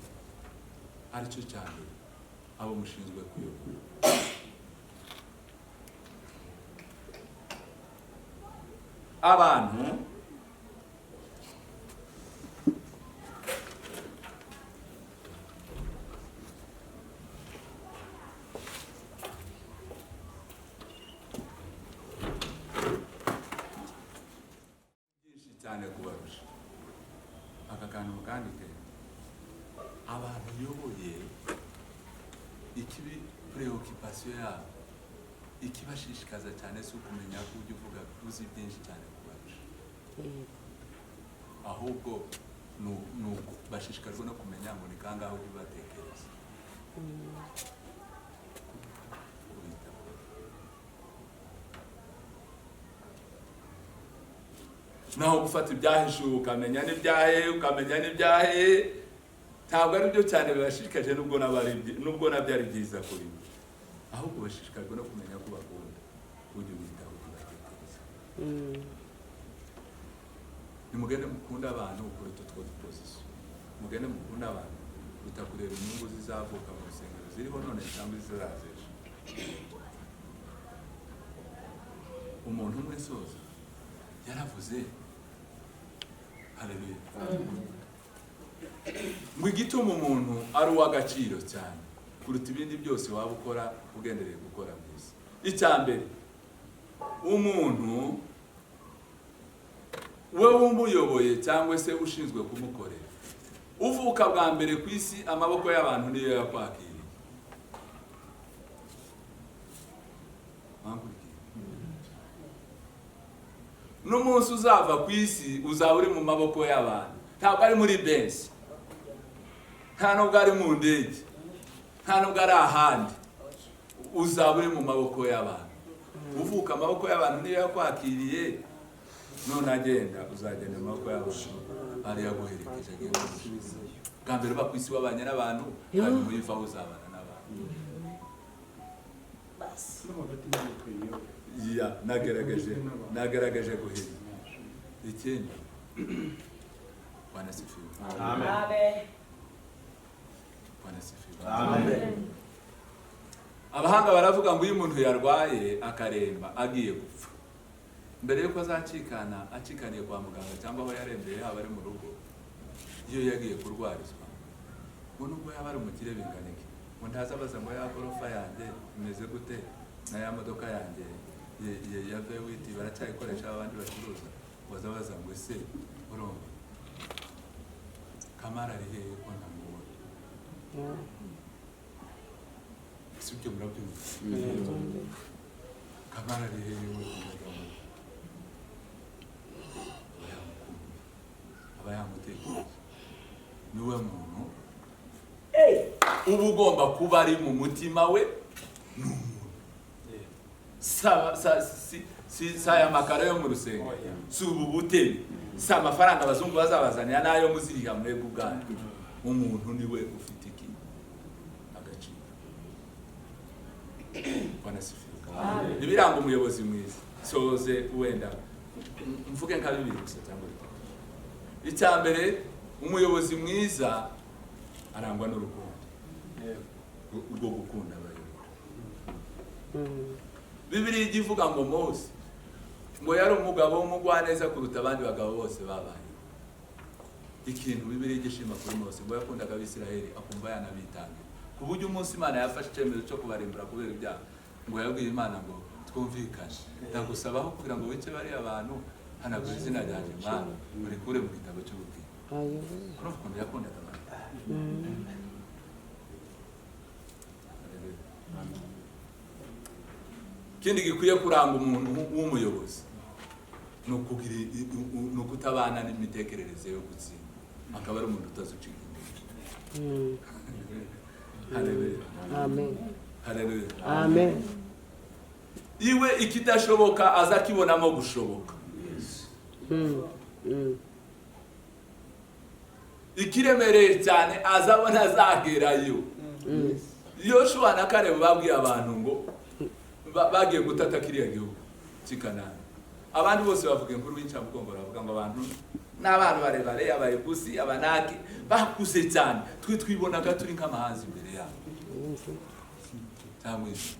aricyo cya mbere, abo mushinzwe kuyobora. Abantu byinshi cyane kubarusha. Aka kantu mukandike, abantu uyoboye, ikibi préoccupation yabo, ikibashishikaza cyane si ukumenya ko ujya uvuga uzi byinshi cyane kubarusha, ahubwo bashishikajwe no kumenya ngo ni kangahe ujya ubatekereza, ubitaho. Naho gufata ibyahishuwe ukamenya n'ibyahe, ukamenya n'ibyahe, ntabwo ari byo cyane bibashishikaje, nubwo nabyo ari byiza kuri bo, ahubwo bashishikajwe no kumenya ko bakunda, ujya ubitaho, ubatekereza. Nimugende mukunda abantu kuruta utwo duposition, mugende mukunda abantu kuruta kureba inyungu zizavuka mu rusengero ziriho none cyangwa izizaza ejo. Umuntu umwe soza yaravuze, haleluya, ngo igituma umuntu ari uw'agaciro cyane kuruta ibindi byose waba ukora ugendereye gukora mu isi. Icya mbere, umuntu we wumuyoboye cyangwa se ushinzwe kumukorera, uvuka bwa mbere ku isi, amaboko y'abantu niyo yakwakiriye. N'umunsi uzava ku isi uzaba uri mu maboko y'abantu, ntabwo ari muri benshi, nta nubwo ari mu ndege, nta nubwo ari ahandi, uzaba uri mu maboko y'abantu. Uvuka amaboko y'abantu niyo yakwakiriye, none agenda uzagenda mu maboko y'abantu ari yaguherekeje agenda. Bwa mbere uba ku isi wabanye n'abantu, hanyuma uyivaho uzabana n'abantu. Ya, nagaragaje guhera. Ikindi, Bwana asifiwe. Amen. Bwana asifiwe. Amen. Abahanga baravuga ngo iyo umuntu yarwaye akaremba agiye gupfa, mbere yuko azacikana acikaniye kwa muganga cyangwa aho yarembeye, yaba ari mu rugo, iyo yagiye kurwarizwa, ngo nubwo yaba ari umukire bingana iki, ngo ntaza abaza ngo ya gorofa yanjye imeze gute, na ya modoka yanjye ya V8 baracyayikoresha abandi bacuruza, ngo azabaza ngo ese urumva Kamara ari hehe ko ntamubona? Si ibyo murabyumva? Kamara ari hehe we? Umugabo aba yamukumbuye, aba yamutekereje. Niwe muntu uba ugomba kuba ari mu mutima we. Ni umuntu, si aya makaro yo mu rusengero, si ubu butebe, si amafaranga abazungu bazabazanira n'ayo muziriha mwebwe ubwanyu. Umuntu niwe ufite iki? Agaciro. Bwana asifiwe. Ibiranga umuyobozi mwiza, soze wenda mvuge nka bibiri gusa cyangwa bitatu. Icya mbere, umuyobozi mwiza arangwa n'urukundo rwo gukunda abayobora. Bibiliya ijya ivuga ngo Mose ngo yari umugabo w'umugwaneza kuruta abandi bagabo bose babayeho. Ikintu Bibiliya ijya ishima kuri Mose, ngo yakundaga Abisirayeli akumva yanabitangira, ku buryo umunsi Imana yafashe icyemezo cyo kubarimbura kubera ibyaha, ngo yabwiye Imana ngo: "Twumvikane, ndagusabaho kugira ngo wice bariya bantu, hanagura izina ryanjye, Mana, urikure mu gitabo cy'ubugingo." Urumva ukuntu yakundaga abantu? Haleluya. Ikindi gikwiye kuranga umuntu w'umuyobozi ni ukugira ni ukutabana n'imitekerereze yo gutsinda, akaba ari umuntu utazucika intege. Haleluya. Amen. Haleluya. Amen. Iwe ikidashoboka aza akibonamo gushoboka. Ikiremereye cyane azabona azagerayo. Yoshuwa na Kalebu babwiye abantu ngo bagiye gutata kiriya gihugu cy'i Kanani. Abandi bose bavuga inkuru y'incamugongo, baravuga ngo abantu ni abantu barebare, Abayebusi, Abanaki, bakuze cyane, twe twibonaga turi nk'amahanzi imbere yabo cyangwa iki.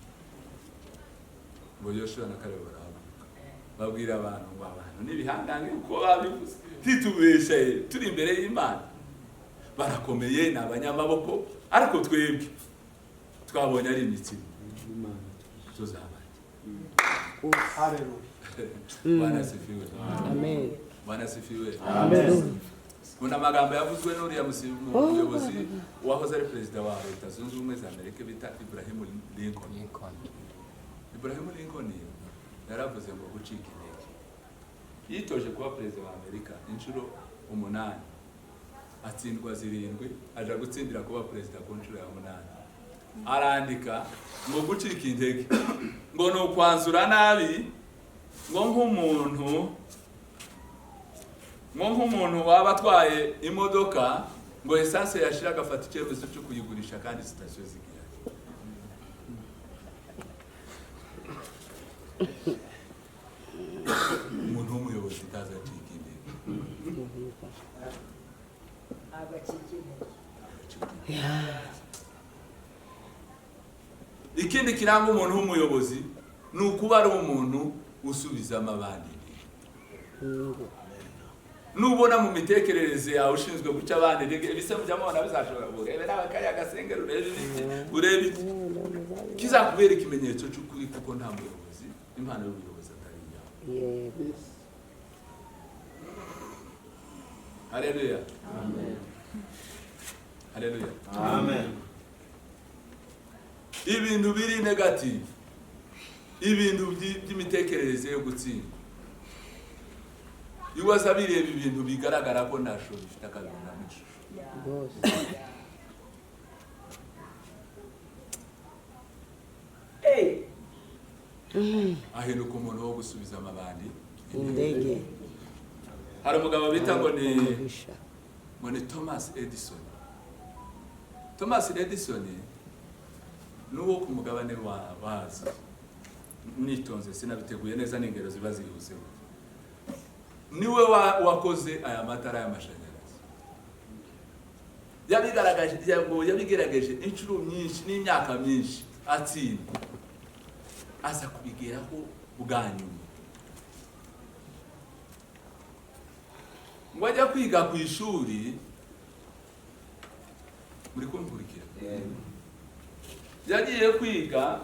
Ngo Yoshuwa na Kalebu barahaguruka, babwira abantu ngo abantu n'ibihangange uko babivuze, ntitubeshe, turi imbere y'Imana, barakomeye, ni abanyamaboko, ariko twebwe twabonye ari imikino, tuzabarya. Haleluya. Bwana asifiwe. Amen. Bwana asifiwe. Amen. Kuna amagambo yavuzwe n'uriya muyobozi wahoze ari perezida wa Leta Zunze Ubumwe za Amerika bita Ibrahim Lincoln. Ibrahim Lincoln yaravuze ngo gucika intege, yitoje kuba perezida wa Amerika inshuro 8, atsindwa 7, aja gutsindira kuba perezida ku nshuro ya 8. Arandika ngo gucika intege ngo ni ukwanzura nabi, ngo nk'umuntu waba atwaye imodoka, ngo essence yashira agafata icyemezo cyo kuyigurisha kandi sitasiyo zigihari. Umuntu w'umuyobozi utazacika intege. Agacika intege. Agacika intege. Ikindi kiranga umuntu w'umuyobozi ni ukuba ari umuntu usubizamo abandi intege. Nubona mu mitekerereze yawe ushinzwe guca abandi intege, ibise mujya mubona bizashobora, urebe nawe kariya gasengero, urebe ibiki, urebe iki, kizakubera ikimenyetso cy'ukuri, kuko nta muyobozi impano y'ubuyobozi atari iyawe. Haleluya, haleluya. Amen. Ibintu biri negative, ibintu by'imitekerereze yo gutsinda, iyo waza bireba ibintu bigaragara ko nta shusho bifite, akabibonamo ishusho. Rwose. Ahinduka umuntu wo gusubizamo abandi indege. Hari umugabo bita ngo ni Umugisha. ngo ni Thomas Edison. Thomas Edison ni uwo ku mugabane wa wazi, nitonze sinabiteguye neza, n'ingero ziba zihuse. Niwe wakoze aya matara y'amashanyarazi. Yabigaragaje, ngo yabigerageje inshuro nyinshi n'imyaka myinshi atsindwa, aza kubigeraho bwa nyuma. Ngo ajya kwiga ku ishuri, muri kumvurikira, yagiye kwiga,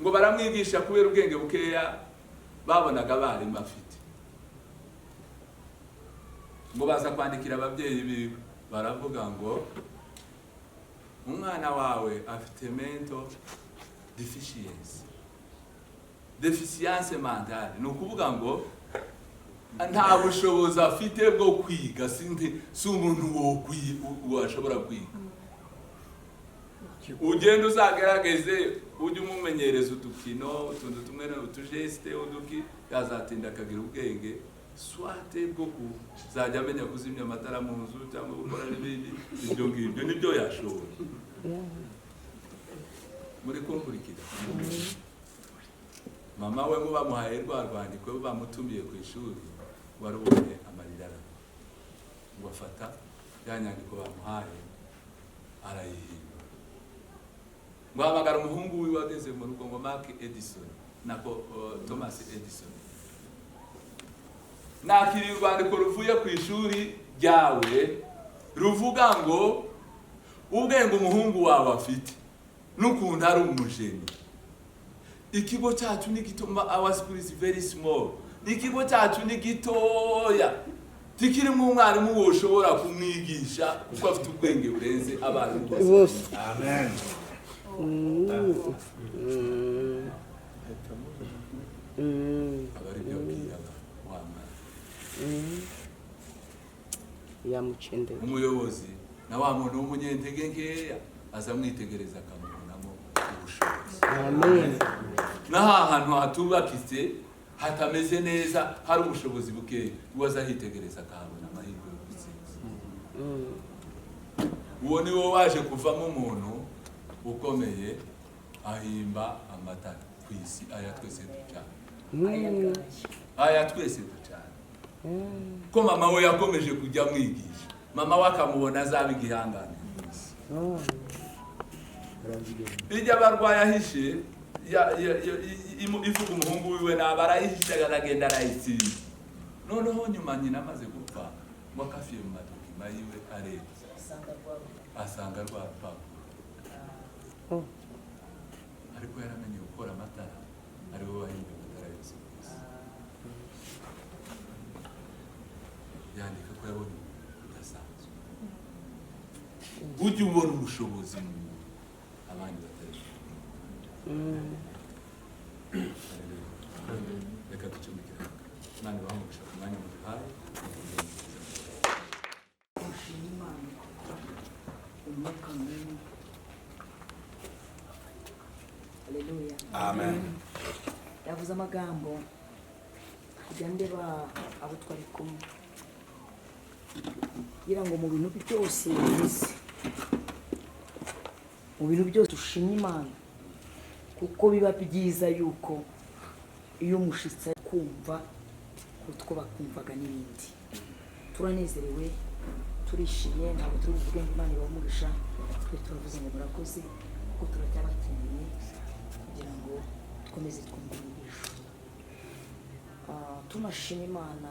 ngo baramwigisha, kubera ubwenge bukeya babonaga abarimu afite, ngo baza kwandikira ababyeyi biwe, baravuga ngo Umwana wawe afite mental deficiency, déficience mentale. Ni ukuvuga ngo nta bushobozi afite bwo kwiga, si umuntu washobora kwiga. Ugenda uzagerageze ujye umumenyereza udukino, utuntu tumwe, utugestes, uduki, yazatinda akagira ubwenge, soit bwo kuzajya amenya kuzimya amatara mu nzu cyangwa gukora n'ibindi. Ibyo ngibyo nibyo yashoboye. Muri kunkurikira? Mama we ngo bamuhaye rwa rwandiko, bamutumiye ku ishuri, warubonye amarira aragwa. Ngo afata ya nyandiko bamuhaye arayihindura, ngo ahamagara umuhungu wiwe ageze mu rugo, ngo Mark Edison, nako Thomas Edison: "Nakiriye urwandiko ruvuye ku ishuri ryawe ruvuga ngo ubwenge umuhungu wawe afite n'ukuntu ari umugénie, ikigo cyacu ni gito, our school is very small, ikigo cyacu ni gitoya, tikirimo umwarimu woshobora kumwigisha kuko afite ubwenge burenze abarimu bose." Bose. Amen. Aba ari byo abwira wa mwana. Yamucendera. Umuyobozi na wa muntu w'umunyentege nkeya aza amwitegereza akamubonamo ubushobozi. Amen. N'aha hantu hatubakitse, hatameze neza, hari ubushobozi bukeya, we aza ahitegereza akahabona amahirwe yo gutsinda. Uwo ni wo waje kuvamo umuntu ukomeye, ahimba amatara ku isi aya twese ducana. Aya ngaya. Aya twese ducana, ko mama we yakomeje kujya amwigisha, mama we akamubona azaba igihangane ku isi. Ijya abarwayi ahishe ivuga umuhungu wiwe naba arayihishe, aragenda arayitsinda. Noneho nyuma nyina amaze gupfa, ngo akafiye mu madocuments yiwe arebye, Asanga rwabo. Asanga rwa rupapuro. Oh. Ariko yaramenye gukora amatara, ari we wahimbye amatara yose ku isi. Yandika ko yabonye umuntu udasanzwe. Ujya ubona ubushobozi mu muntu abandi batari. Reka ducumikire. Imana ibahe umugisha ku mwanya muduhaye. Gushima Imana umwuka mubi. Haleluya. Amen. Yavuze amagambo kujya ndeba abo twari kumwe, kugira ngo mu bintu byose bize, mu bintu byose dushima Imana, kuko biba byiza yuko iyo umushitsi ari kumva kuruta uko bakumvaga n'ibindi. Turanezerewe, turishimye. Ntabwo turi buvuge ngo Imana ibahe umugisha, twe turavuze ngo murakoze, kuko turacyabakeneye kugira ngo dukomeze twumve inyigisho. Tunashima Imana.